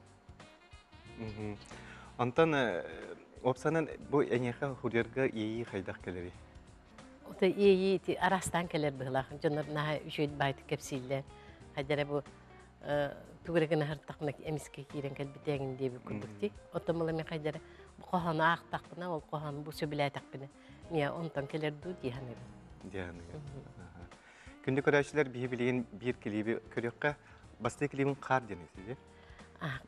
Онтон уопсанан бу эйиэхэ хуруйарга иэйии хайдах кэлэрий? Ото иэйии ити араастаан кэлэр быһыылаах. Дьоннор наһаа үчүгэй баайтык кэпсииллэр. Хайдара бу тугу эрэ гына сырыттахпына эмискэ киирэн кэлбитээҥин диэбит курдук дии. Оттон мала мин хайдара бу хоһоону аахтахпына, ол хоһоону бу сөбүлээтэхпинэ, миэ онтон кэлэр дуу дии саныыбын. Дии саныыбын. Күндү көрөөччүлэр, биһи билигин биир клиби көрүөххэ. Бастакы клибин Хаар диэн этиди.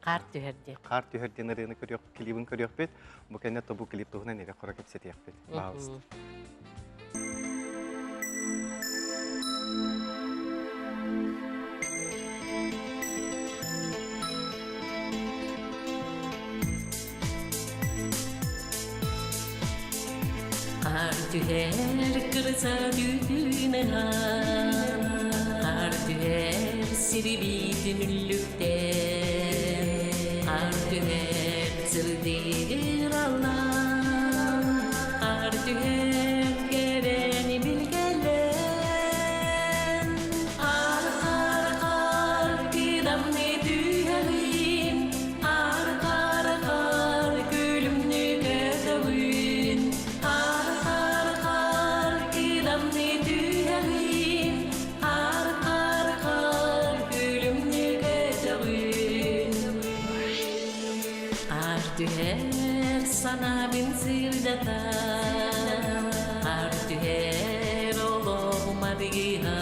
Хаар түһэр диэн. Хаар түһэр диэн ырыаны көрүөх, клибин көрүөхпүт. Бу кэннэ тобу клип туһунан эрэ хоро кэпсэтиэхпит. Пожалуйста. Хаар түһэр кырса түүтүн ыһан, хаар түһэр сирибиитин үллүктэн, хаар түһэр сырдыыр аллан, хаар түһэр кэрэни билгэлэн, хаар хаар хаар кыдамны түһэҕин, хаар хаар хаар күлүмнү көтөҕүн, хаар хаар хаар кыдамны түһэҕин, хаар хаар хаар күлүмнү көтөҕүн. Хаар түһэр санаабын сырдатар, хаар түһэр олоҕум аргыһа,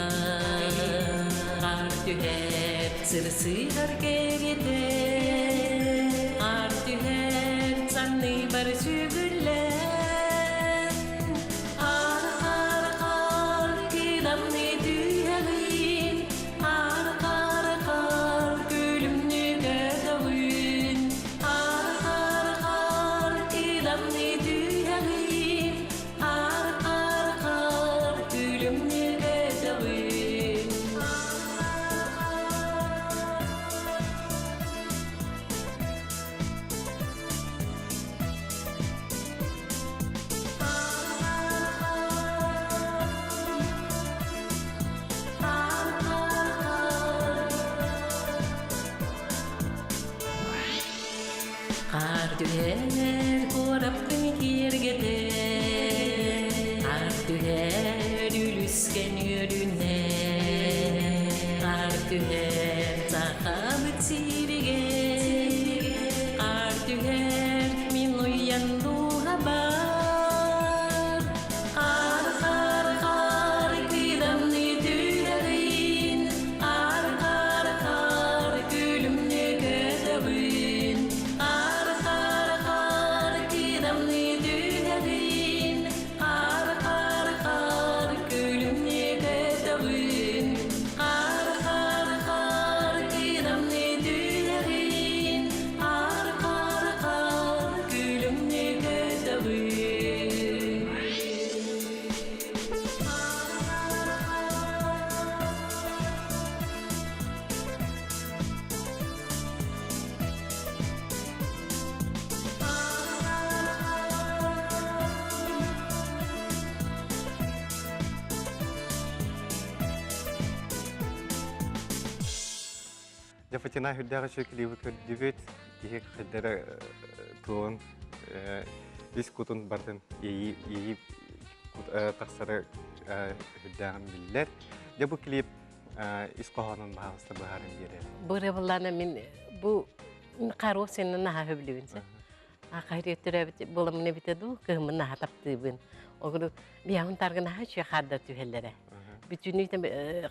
хаар түһэр сырсыгар кэритэ, хаар түһэр санныбар сүгүллэн, хаар хаар хаар кыдамны түһэҕин, хаар хаар хаар күлүмнү көтөҕүн, хаар хаар хаар кыдамны түһэҕин, хаар хаар хаар күлүмнү көтөҕүн. Хаар түһэр куораппын киэргэтэр, Хаар түһэр үлүскэн үөрүнэр, Хаар түһэр сахабыт сиригэр, Хаар түһэр мин уйан дууһабар. Хаар, хаар, хаар кыыдамныы түһэҕин, Хаар, хаар, хаар күлүмнүү көтөҕүн, Хаар, хаар, хаар кыыдамныы түһэҕин, Хаар, хаар, хаар күлүмнүү көтөҕүн, Хаар, хаар, хаар кыыдамныы түһэҕин, Хаар, хаар, хаар күлүмнүү көтөҕүн. Дьэ, Фатина үрдээх үчүгэй клибы көрдүбүт. Киһи хайдара туон ис кутун бардын иэйии тахсара үрдээҕин биллэр. Дьэ, бу клип ис хоһоонун баһаалыста быһааран биэрэр. Бырабыллана мин бу харуох сеннен наһаа хөбүлүбүн сэ. Ахайрыт төрөөбүт буоламмын эбитэ дуу, кыһыммын наһаа таптыыбын. Огуру биһаҕын таргын наһаа үчүгэй хаардар түһэллэрэ. Бүтүннүү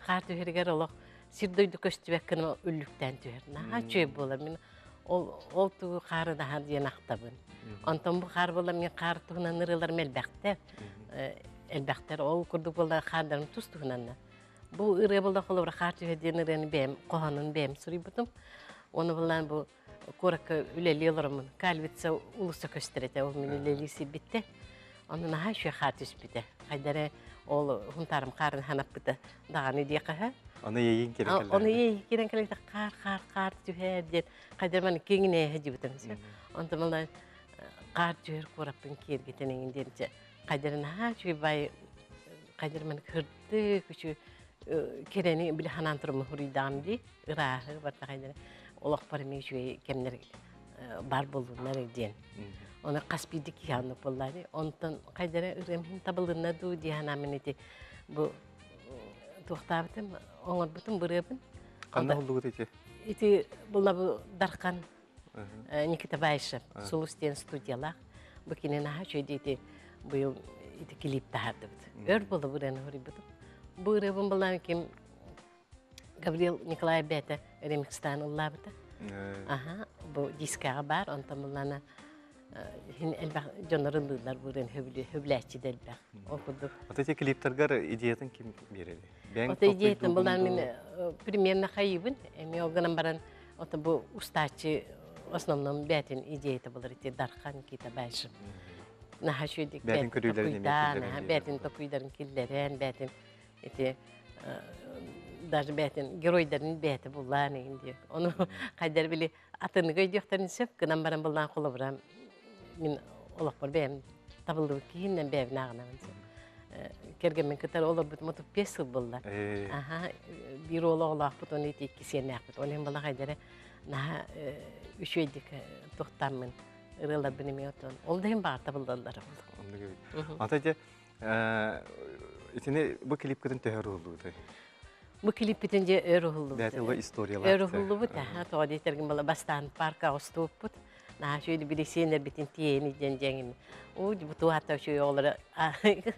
хаар түһэригэр олох сир дойду көстүбэт гына үллүктээн түһэр. Наһаа үчүгэй буолар. Мин ол ол тугу хаары наһаа диэн ахтабын. Онтон бу хаар буолар мин хаар туһунан ырыаларым элбэхтэр. Элбэхтэр. Ол курдук буолар хаардарым тус туһунанна. Бу ырыа буолла холобура хаар түһэ диэн ырыаны бэйэм хоһоонун бэйэм суруйбутум. Оны буллаан бу куоракка үлэлии олороммун. Кальвица улуса көстөр этэ, ол мин үлэлии сирбиттэ. Онно наһаа үчүгэй хаар түспүтэ. Хайдары ол хунтаарым хаарын ханаппыта даҕаны диэхэ. Оны иэйиин кирэн кэллэ. Оны иэйиин кирэн кэллэ хаар хаар хаар түһэр диэн хайдары маны киҥинээһэ дьибитим. Онтон мала хаар түһэр куораппын киэргэтэн эҥин диэн хайдары наһаа үчүгэй бай хайдары маны кырдык үчү кирэни били ханаан туруммун хуруйдаам дии ырааһы барта хайдары олохпор эмиэ үчүгэй кэмнэр бар буоллуннар диэн. Оны хас биирдик киһи оннук буоллаа дии. Онтон хайдара ырыам иһин табылынна дуу дии санааммын ити бу туохтаабытым, оҥорбутум бырыабын. Ханна булдугут ити? Ити була бу Дархан Никита Баишев Сулус диэн студиялаах. Бу кини наһаа үчүгэй ити быйыл ити клип таһаардыбыт. Өр буола бу ырыаны хоруйбутум. Бу ырыабын булан ким Гаврил Николаев бэйэтэ ремикстаан ыллаабыта. Аха, бу дискаҕа баар, онтон буллана хин элбэх дьоннор ыллыыллар бу ырыаны хөбүлээччи да элбэх. Ол курдук. Вот эти клиптаргар идеятын ким берери? Ото идеятын булан мин примерно хайыбын, эми ол гынан баран ото бу устааччы основном бээтин идеята булар ити Дархан Никита Баишев. Наха шүйдик бээтин көрүүлэрин бээтин токуйдарын киллэрэн, бээтин ити даже бэйэтин геройдарын бэйэтэ буллаан игин диye. Ону хайдар били атыныга өйдүөхтэрин сөп гынан баран буллаан холобура мин олохпор бэйэм табыллыбыт киһиннэн бэйэбин ааҕынабын сөп. Кэргэммин кытары олорбутум 35 сыл булла. Аха, биир уол оҕолоохпут, оны ити икки сиэннээхпит. Ол иһин була хайдара наһаа үчүгэйдик туохтааммын ырыаларбын эмиэ отон. Ол да иһин баҕар табыллаллар. Ата дьэ Итини бу клипкытын төһө уһуллубутай? Бу клиппитин дьэ өр уһуллубут. Бэйэтэ ыла историялаах. Өр уһуллубут, аха, тоҕо диэтэргин була бастаан парка оҕустубуппут. Наһаа үчүгэй билисиэннэрбитин тиэйэн диэн дьэҥин. Уу, бу туохата үчүгэй оҕолоро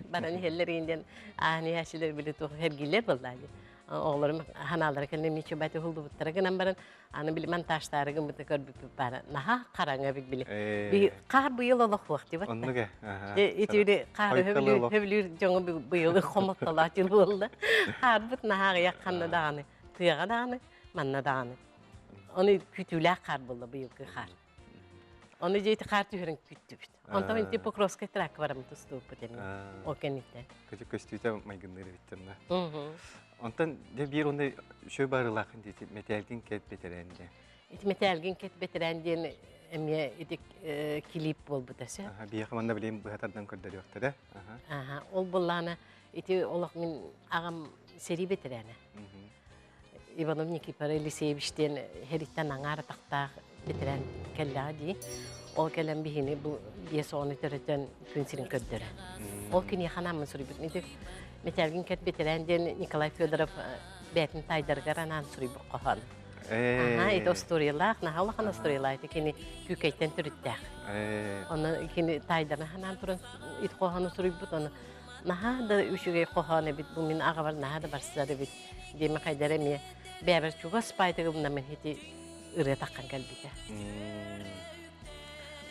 баран иһэллэр диэн аан иһээччилэр били туох эргиллэр буоллаа дии. Оҕолорум ханаалара кэлэн мичи бати уһуллубуттара гынан баран Аны били монтажтаары гыммыты көрбүппүт баара. Наһаа хараҥа эбит били. Би хаар быйыл олох дибат. Оннук э. Ити хаар хөбүлүүр дьоҥо быйыл хомоттолоох дьыл буолла. Хаарбыт наһаа аҕыйах ханна даҕаны, тыаҕа даҕаны, манна даҕаны. Оны күтүүлээх хаар буолла быйылгы хаар. Оны дьиэти хаар түһэрин күттүбүт. Онтон инти Покровскай тракка бараммыт устубуппут эми. Ол кэнниттэн. Көтү көстүүтэ майгынныыр эбиттэр на. Онтон дьэ биир онно үчүгэй баарылаахын диэти мэтээлгин кэт бэтэрээн диэн. Ити мэтээлгин кэт бэтэрээн диэн эмиэ ити клип буолбута сөп. Биһиэхэ манна билигин быһа тардан көрдөрүөхтэрэ. Аха, ол буллаана ити олох мин аҕам сэрии бэтэрээнэ. Иванов Никифор Елисеевич диэн хэриттэн аҥаар атахтаах бэтэрээн кэллэҕэ дии. Ол кэлэн биһини бу биэс оҕону төрөтөн күн сирин көрдөрө. Ол киниэхэ анааммын суруйбутум. Ити Мэтээлгин кэт бэтэрээн диэн Николай Федоров бэйэтин таайдарыгар анаан суруйбут хоһоон. Аха, ити остуоруйалаах, наһаа улахан остуоруйалаах. Ити кини Күүкэйтэн төрүттээх. Онно кини таайдарын ханаан туран ити хоһоону суруйбут. Ону наһаа да үчүгэй хоһоон эбит, бу мин аҕабар наһаа да барсар эбит диэми хайдара эмиэ бэйэбэр чугас баайтыгыбына мин ити ырыа таххан кэлбитэ.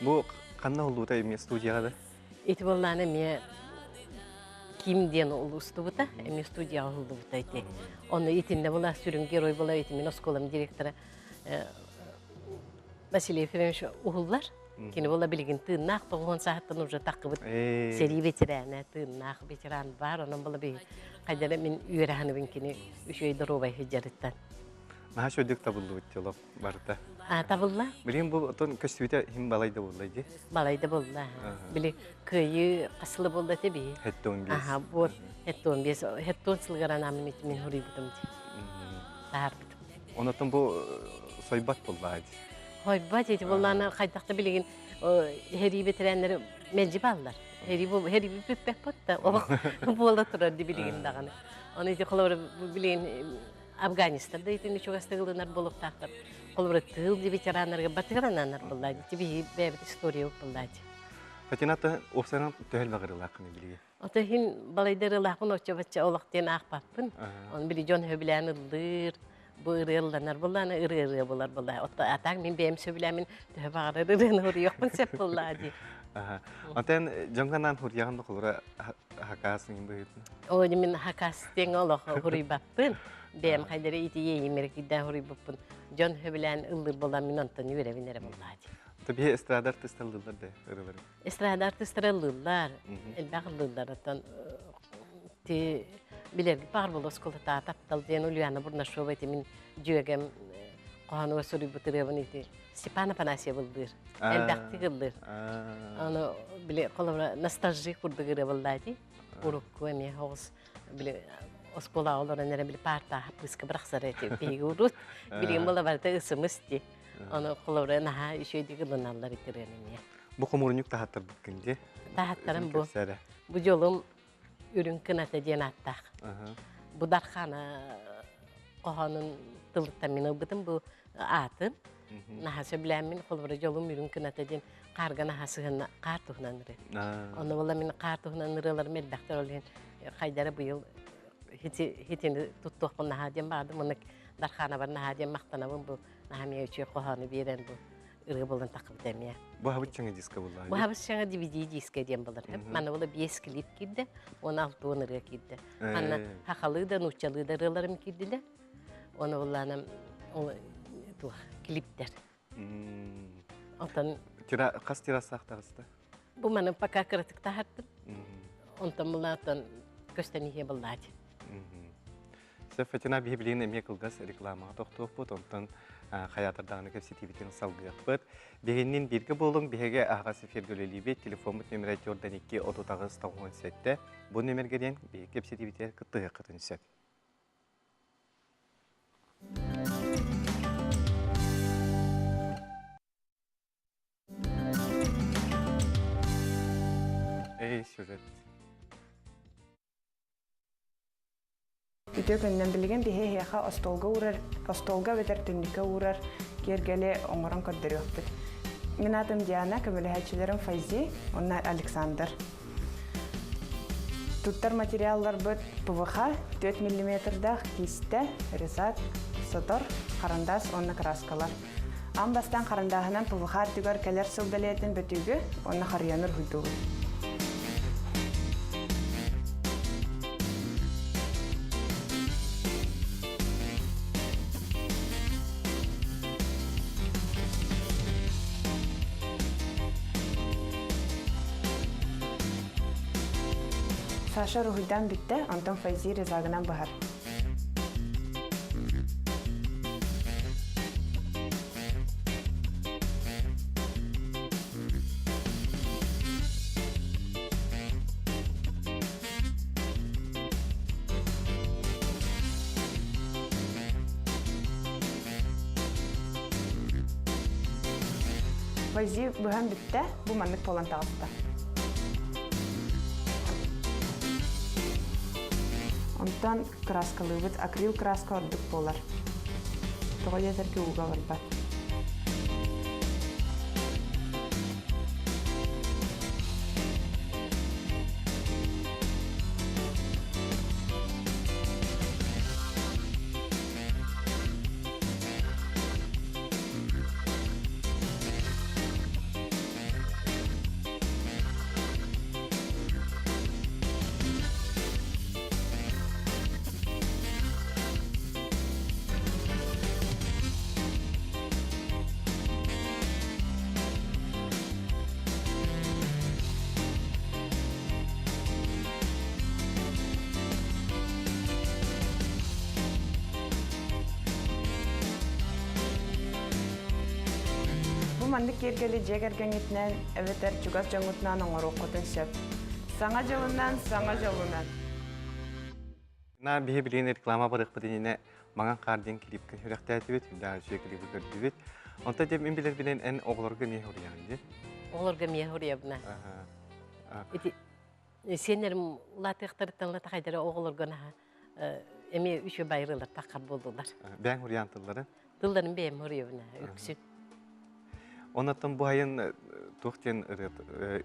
Бу ханна улуута эмиэ студияҕа да? Ити буоллаана эмиэ Ким диэн устубута, эмиэ студияҕа уһуллубута ити. Онно итиннэ була сүрүн герой була ити мин оскуолам директора Василий Ефимович уһуллар. Кини була билигин тыыннаах тоҕуһун саһаттан уже таххыбыт сэрии ветерана, тыыннаах ветеран бар. Онон була би хайдара мин үөрэханыбын кини үчүгэй доруобай сылдьарыттан. Наһаа үчүгэйдик табыллыбыт дьоло барыта. А, табылла? Билигин бу отон көстүүтэ иһин балайда буолла дии. Балайда буолла. Били кыайыы хасылы буолла те би. Хеттон бес. Аха, вот хеттон бес. Хеттон сылгар анамын мин хуруйбутум ди. Таарбытым. Онотон бу сойбат буолла ди. Хойбат ити буоллаана хайдахта билигин херии ветераннары мэлдьи бааллар. Херии бу херии бүппэк ботта. Олох буола турар ди билигин даҕаны. Оны ити холобура билигин Афганистан да итини чугастык ылынар буолуохтаахтар. Холобура тыыл ветераннарга батыгар буоллаа дии. Биһи бэйэбит историябыт буоллаа дии. Фатината уопсайынан төһө элбэх ырыалааххын билиги? Ото иһин балайдар ылаахпын оччо-бачча олох диэн аахпаппын. Оны били дьон сөбүлээн ыллыыр, бу ырыа ылланар буоллаана ырыа ырыа булар буоллаа. Отто атаак мин бэйэм сөбүлээмин төһө баҕарар ырыаны уруйуохпун сөп буоллаа дии. Онтон дьоҥҥо анаан хуруйаҕын да холура хакаас иҥин быһыытын. Оо, мин хакаас диэн олох хуруйбаппын. Бэйэм хайдары ити иэйимэр кирдээн хуруйбуппун. Дьон сөбүлээн ыллыыр буолан мин онтон үөрэбин эрэ буоллаа дии. Таби эстрада артыыстар ыллыыллар да ырылары. Эстрада артыыстара ыллыыллар, элбэх ыллыыллар. Оттон ти билэргит баар буолуо оскуолата таптал диэн Ульяна Бурнашова ити мин дьүөгэм хоһоонугар суруйбут ырыабын ити Степан Афанасьев ыллыыр. Элбэхтик ыллыыр. Аны били холобура ностальжи курдук ырыа буолла дии. Урукку эмиэ оҕус били оскуолаҕа олорон эрэ били паартаах быыска бырахсар эти биһиги урут. Билигин буола барыта ысымыс дии. Аны холобура наһаа үчүгэйдик ылыналлар ити ырыаны эмиэ. Бу хомуурунньук таһаттарбыккын дии. Таһаттарым бу. Бу дьолум үрүҥ кыната диэн ааттаах. Бу Дархана хоһоонун тылыттан мин ылбытым бу аатын. Наһаа сөбүлээммин холобура дьолум үрүҥ кыната диэн хаарга наһаа сыһынна хаар туһунан ырыа. Онно буолла мин хаар туһунан ырыаларым элбэхтэр ол иһин хайдара быйыл хитини туттуохпун наһаа диэн баҕардым. Уонна Дарханабар наһаа диэн махтанабын бу наһаа эмиэ үчүгэй хоһоону биэрэн бу ырыа буолан таххыбыта эмиэ. Бу хабыт чаҥа диска буолла. Бу хабыт чаҥа DVD диска диэн болар. Манна була биэс клип киирдэ, уонна алтуон ырыа киирдэ. Манна хахалыы да, нууччалыы да ырыаларым киирдилэр. Оны буллаанам ол туох клиптер. Онтон Тира хас тирасаах таҕыста? Бу маны пока кыратык таһардым. Онтон булаатан көстөн иһиэ буллаати. Сөп Фатина биһи билигин эмиэ кылгас рекламаҕа тохтуохпут, онтон хайаатардаҕына кэпсэтиибитин салгыахпыт. Биһиннин бииргэ буолуҥ, биһиги аһаҕас эфиргэ үлэлиибит, телефоммут нөмерэ 42 38 97. Бу нөмергэ диэн биһиги кэпсэтиибитигэр кыттыһыаххытын сөп. Эй, сюжет. Үтүө күнүнэн билигин биһи эһиэхэ остуолга уурар, остуолга эбэтэр түннүккэ уурар киэргэли оҥорон көрдөрүөхпүт. Мин аатым Диана, көмөлөһөөччүлэрим Файзи уонна Александр. Туттар материалларбыт ПВХ 4 миллиметрдаах киистэ, резак, сотор, харандаас уонна краскалар. Аан бастаан харандааһынан ПВХ үрдүгэр кэлэр сыл бэлиэтин бөтүүгү уонна харыйаны уруһуйдуубут. Саша уруһуйдаан бүттэ, онтон Файзи резагынан быһар. Вази быһан бүттэ, бу маннык буолан таҕыста. Онтон краскалыыбыт, акрил краска ордук буолар. Тоҕо диэтэргэ ууга барбат. Бу маннык киэргэли дьиэ кэргэҥҥитинэн эбэтэр чугас дьоҥҥутунаан оҥоруоххутун сөп. Саҥа дьылынан, саҥа дьолунан! На биһи билигин реклама барыахпыт иннинэ Маҥан хаар диэн клипкин сүрэхтээтибит, үрдээх үчүгэй клиби көрдүбүт. Онтон дьэ мин билэрбинэн эн оҕолорго эмиэ суруйаҕын дии. Оҕолорго эмиэ суруйабына. Ити сиэннэрим улаатыахтарыттан ыла тахайдара оҕолорго наһаа эмиэ үчүгэй байырыылар таххар буоллулар. Бэйэҥ суруйаан тылларын? Тылларын бэйэм суруйабына үксүн. Оннуттан бу айын туох диэн ырыа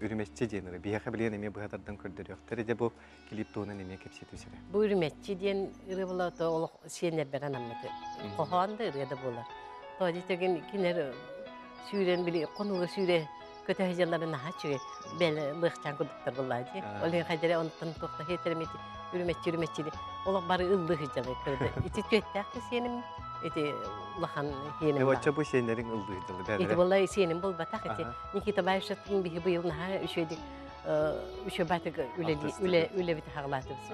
үрүмэччи диэн ырыа. Биһиэхэ билигин эмиэ быһа тардан көрдөрүөхтэрэ. Дьэ бу клип туһунан эмиэ кэпсии түсэрэ. Бу үрүмэччи диэн ырыа була то олох сиэннэрбэр анаммыт. Хоһоон да ырыа да буолар. То дитэгин кинер сүүрэн били хонууга сүүрэ көтө сылдьалларын наһаа үчүгэй бэл лыахчаан курдуктар буоллаа дии. Ол иһин хайдары онтон туохта хиэтэрим ити үрүмэччи үрүмэччи олох бары ыллыы сылдьаллар көрдө. Ити түөттээх да сиэним ити улахан сиэним бар. Оччо бу сиэннэриҥ ыллыы сылдьаллар. Ити буолла сиэним буолбатах ити Никита Баишевтын биһи быйыл наһаа үчүгэйдик үчүгэй баатык үлэ үлэбит хаҕалаатыбыз.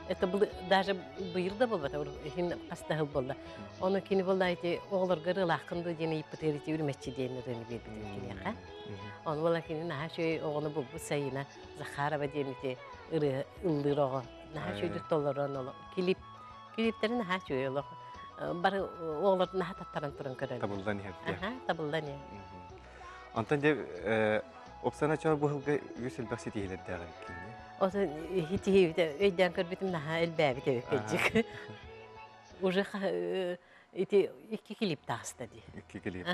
Это даже быйыл да буолбата иһин хас да сыл буолла. Ону кини буолла ити оҕолорго ырыалааххын дуу диэн ыйыппытыгар ити үрүмэччи диэн ырыаны биэрбитим киниэхэ. Ону буолла кини наһаа үчүгэй оҕону булбут Сайына Захарова диэн ити ырыа ыллыыр оҕо. Наһаа үчүгэйдик толорон олох клип клиптэрин наһаа үчүгэй олох бары оҕолор наһаа таттаран туран көрөллөр. Табыллан иһэр. Аха, табыллан иһэр. Онтон дьэ Оксана Чоо бу сылга үгүс элбэх ситиһиилэрдээх эбиккин. Отон ситиһиибитэ өйдөөн көрбүтүм наһаа элбээбит эбит Уже ити икки клип таҕыста дии. Икки клип.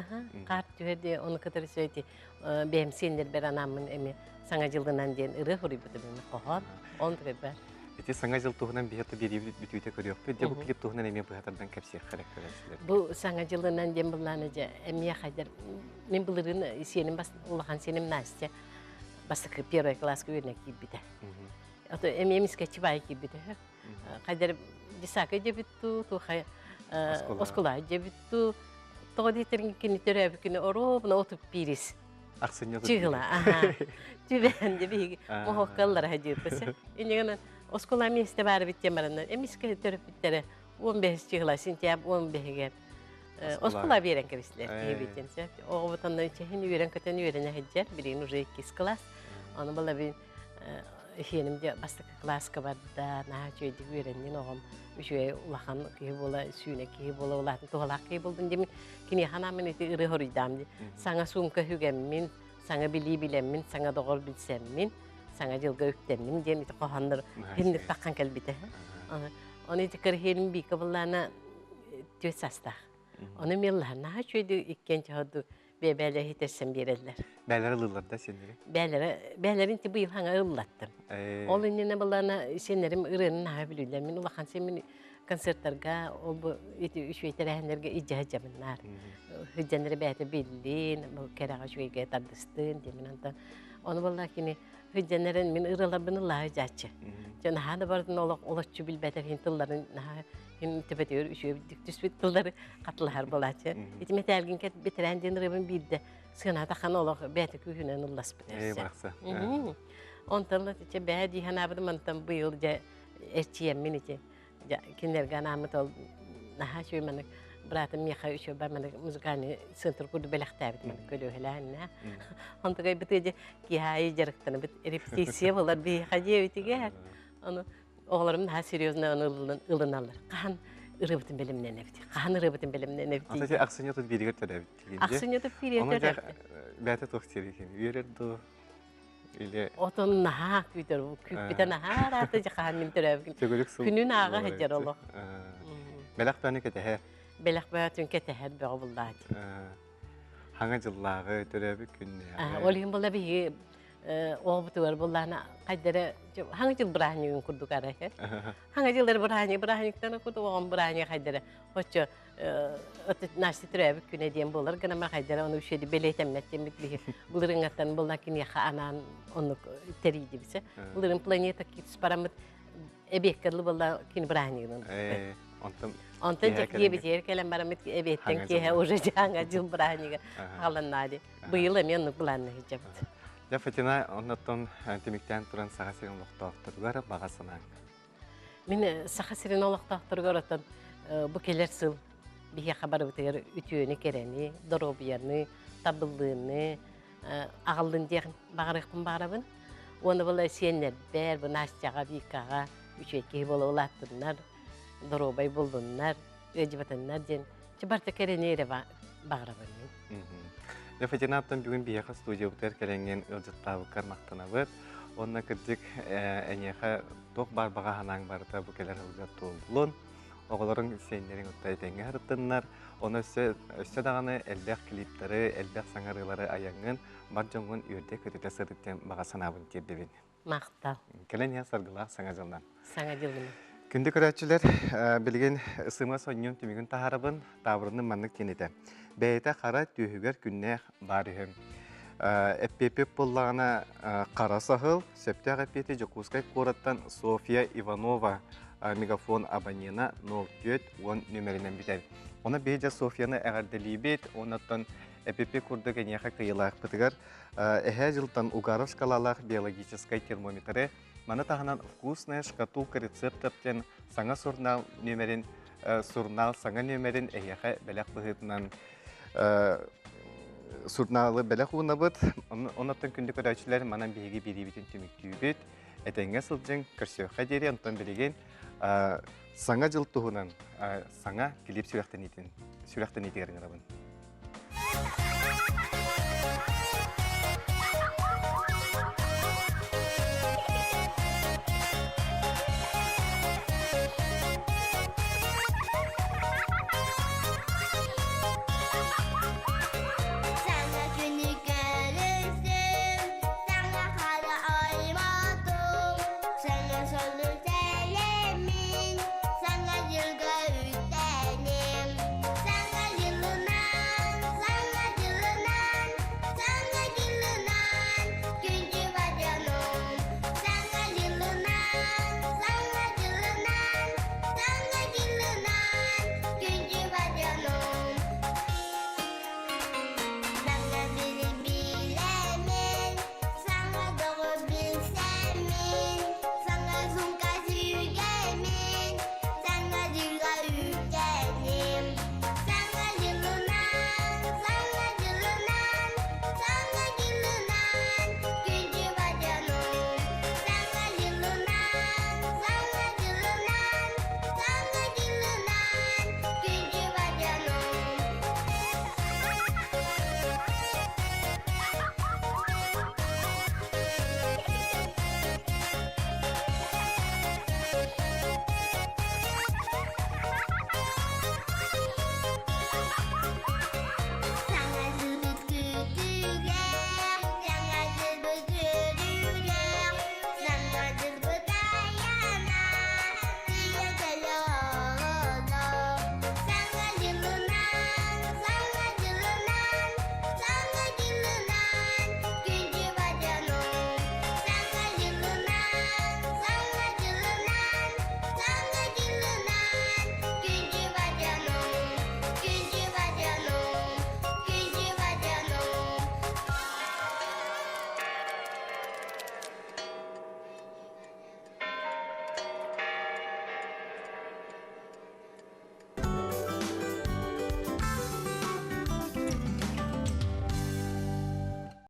Хаар түһэр дии, ону кытары сөй ити бэйэм сиэннэрбэр анааммын эми Саҥа дьылынан диэн ырыа суруйбутум эми хоһоон. Он бэр. Ити Саҥа дьыл туһунан биһиэхэ биэриибит бүтүүтэ көрүөхпүт. Дьэ бу клип туһунан эмиэ быһа тардан кэпсиэххэ эрэ көрөөччүлэр. Бу Саҥа дьылынан диэн былааны дьэ эмиэ хайдар мин былырыын сиэним бас улахан сиэним Настя бастакы первый класска үөрэнэ киирбитэ. Ото эмиэ мискэччи баай киирбитэ. Хайдар десака дебит туу, тухай оскула дебит туу. Тоҕо диэтэрин кини төрөөбүт күнү оруобуна отуп биирис. Ахсынньы Чыгыла, аха. Түбээн де биһиги моһоккаллара хадьыыппысы. Иннигэнэн оскула миэстэ баар эбит диэн бараннар эмискэ төрөппүттэрэ 15 чыгыла сентябрь 15-гэр оскула биэрэн кэбистилэр киһибитин сөп. Оҕобут онно чэһин үөрэн-көтөн үөрэнэ сылдьар, билигин уже иккис класс. Ону была Иһиэним дьэ бастакы кылааска барда, наһаа үчүгэйдик үөрэннин оҕом үчүгэй улахан киһи буола, сүүнэ киһи буола улаатын туһалаах киһи буолдун диэмин киниэхэ анааммын ити ырыа хоруйдаам дии. Саҥа суумка үгэммин, саҥа билии билэммин, саҥа доҕор билсэммин, саҥа дьылга үктэммин диэн ити хоһооннор хинник таххан кэлбитэ. Ону ити кырыһиэним биика буллаана түөт састаах. Ону меллаһан наһаа үчүгэйдик иккиэн чоһорду бэйбээлэ иһитэрсэн биэрэллэр. Бээлэрэ ылыллар да сеннери? Бээлэрэ, бээлэрин ти быйыл хаҥа ыллаттым. Ол иннинэ былаана сеннерим ырыаны наһаа билүүлэр. Мин улахан сен концерттарга, ол бу ити үчүгэй тэрээһиннэргэ илдьэ сылдьабыннар. Сылдьаннары бэйэтэ биллин, бу кэрэҕэ үчүгэйгэ тардыстын диэмин антан. Ону буолла кини сылдьаннарын мин ырыаларбын ыллаһа дьааччы. Дьэ наһаа да бардын олох олоччу билбэтэр хин тылларын наһаа хин төбөтүгэр үчүгэйдик түспүт тыллары хатылаһар буолааччы. Ити мэтээлгин кэт бэтэрээн диэн ырыабын биирдэ сыаната хан олох бэйэтэ күүһүнэн ылласпыт Ээ, барахса. Онтон ла бээ дии санаабытым мантан быйыл дьэ эрчийэммин ити дьэ кинилэргэ анааммыт ол наһаа үчүгэй маннык братым миэхэ үчүгэй бар маннык музыкальный центр курдук бэлэхтээбит маннык көлүөһэлээн онтугай бытыы дьэ киһи дьарыктанабыт репетиция болар биһиэхэ диэбитигэр ону оҕолорум наһаа серьезно ону ылыналлар. Хаһан ырыабытын бэлэмнэнэбит? Хаһан ырыабытын бэлэмнэнэбит? Ата ахсынньы тут бииригэр төрөөбүт. Ахсынньы тут бииригэр төрөөбүт. Бэйэтэ туох диир Үөрэр дуу? Или Отон наһаа күүтэр, күүппүтэ наһаа араата дьэ хаһан мин төрөөбүт. Төгүрүк сыл Күнүн ааҕа сылдьар олох. Бэлэх бөөнү кэтэһэр. Бэлэх бөҕөтүн кэтэһэр бөҕө буллаат. Хаҥа дьыллааҕы төрөөбүт күннээҕи. Ол иһин була биһиги оҕобутугар буллаана хайдара хаҥа дьыл бырааһынньыгын курдук арай. Хаҥа дьыллар бырааһынньык бырааһынньыктан курдук оҕом бырааһынньыга хайдара оччо Настя төрөөбүт күнэ диэн буолар гына хайдара ону үчүгэйди бэлиэтэммэт диэммит биһи былырыҥҥаттан буолла киниэхэ анаан оннук тэрийдибит. Былырын планета Kids бараммыт эбиэккэ дылы буолла кини бырааһынньыгынан. Онтон Онтон дьэ киэбитигэр кэлэн бараммыт эбиэттэн киэһэ уже дьааҥа дьыл бырааһынньыга хааланнаа дии. Быйыл эмиэ оннук былаанна сылдьабыт. Дьэ Фатина онноттон түмүктээн туран Саха сирин олохтоохторугар баҕа санааҥ. Мин Саха сирин олохтоохторугар оттон бу кэлэр сыл биһиэхэ барыбытыгар үтүөнү кэрэни, доруобуйаны, табыллыыны аҕаллын диэх баҕарыахпын баҕарабын. Уонна була сиэннэрбэр, бу Настяҕа, Викаҕа үчүгэй киһи буола улааттыннар, доруобай буллуннар, ыалдьыбатыннар диэн барыта кэрэни эрэ баҕарабын мин. Дьэ, Фатина бүгүн биһиэхэ студиябытыгар кэлэҥҥин ыалдьыттаабыккар махтанабыт. Уонна кырдьык эйиэхэ туох баар баҕа санааҥ барыта бу кэлэр сылга туоллун. Оҕолоруҥ сиэннэриҥ утта этэҥҥэ сырыттыннар. Ону өссө, өссө даҕаны элбэх клиптары, элбэх саҥарыылары айаҥҥын, бар дьоҥҥун үөрдэ-көтүтэ сырыт диэн баҕа санаабын тиэрдэбин. Махтал. Кэлэн иһэн саргылаах саҥа дьылынан. Саҥа дьылынан. Күндү көрөөччүлэр, билигин сыма сонньун түмүгүн таһаарабын, таабырыным маннык диэн этэ. Бэйэтэ хара түөһүгэр күннээх баар үһү. Эппиэппит буоллаҕына хара саһыл, сөптөөх эппиэти Дьокуускай куораттан Софья Иванова мегафон абонена 04 10 нүмеринэн бүтэр. Оны биһиги Софьяны эҕэрдэлиибит, оннуттан эпипи курдук эниэхэ кыйылаахпытыгар эһээ дьылтан Угаров шкалалаах биологическай термометры, маны таһынан «Вкусная шкатулка рецептов» диэн саҥа сурунаал нүөмэрин сурунаал саҥа нүөмэрин эһиэхэ бэлэх быһыытынан сурунаалы бэлэх уунабыт. Оннуттан күндү көрөөччүлэр манан биһиги биэриибитин түмүктүүбүт. Этэҥҥэ сылдьыҥ, көрсүөххэ диэри, онтон билигин саҥа дьыл туһунан саҥа клип сүрэхтэниитин сүрэхтэниитигэр ыҥырабын.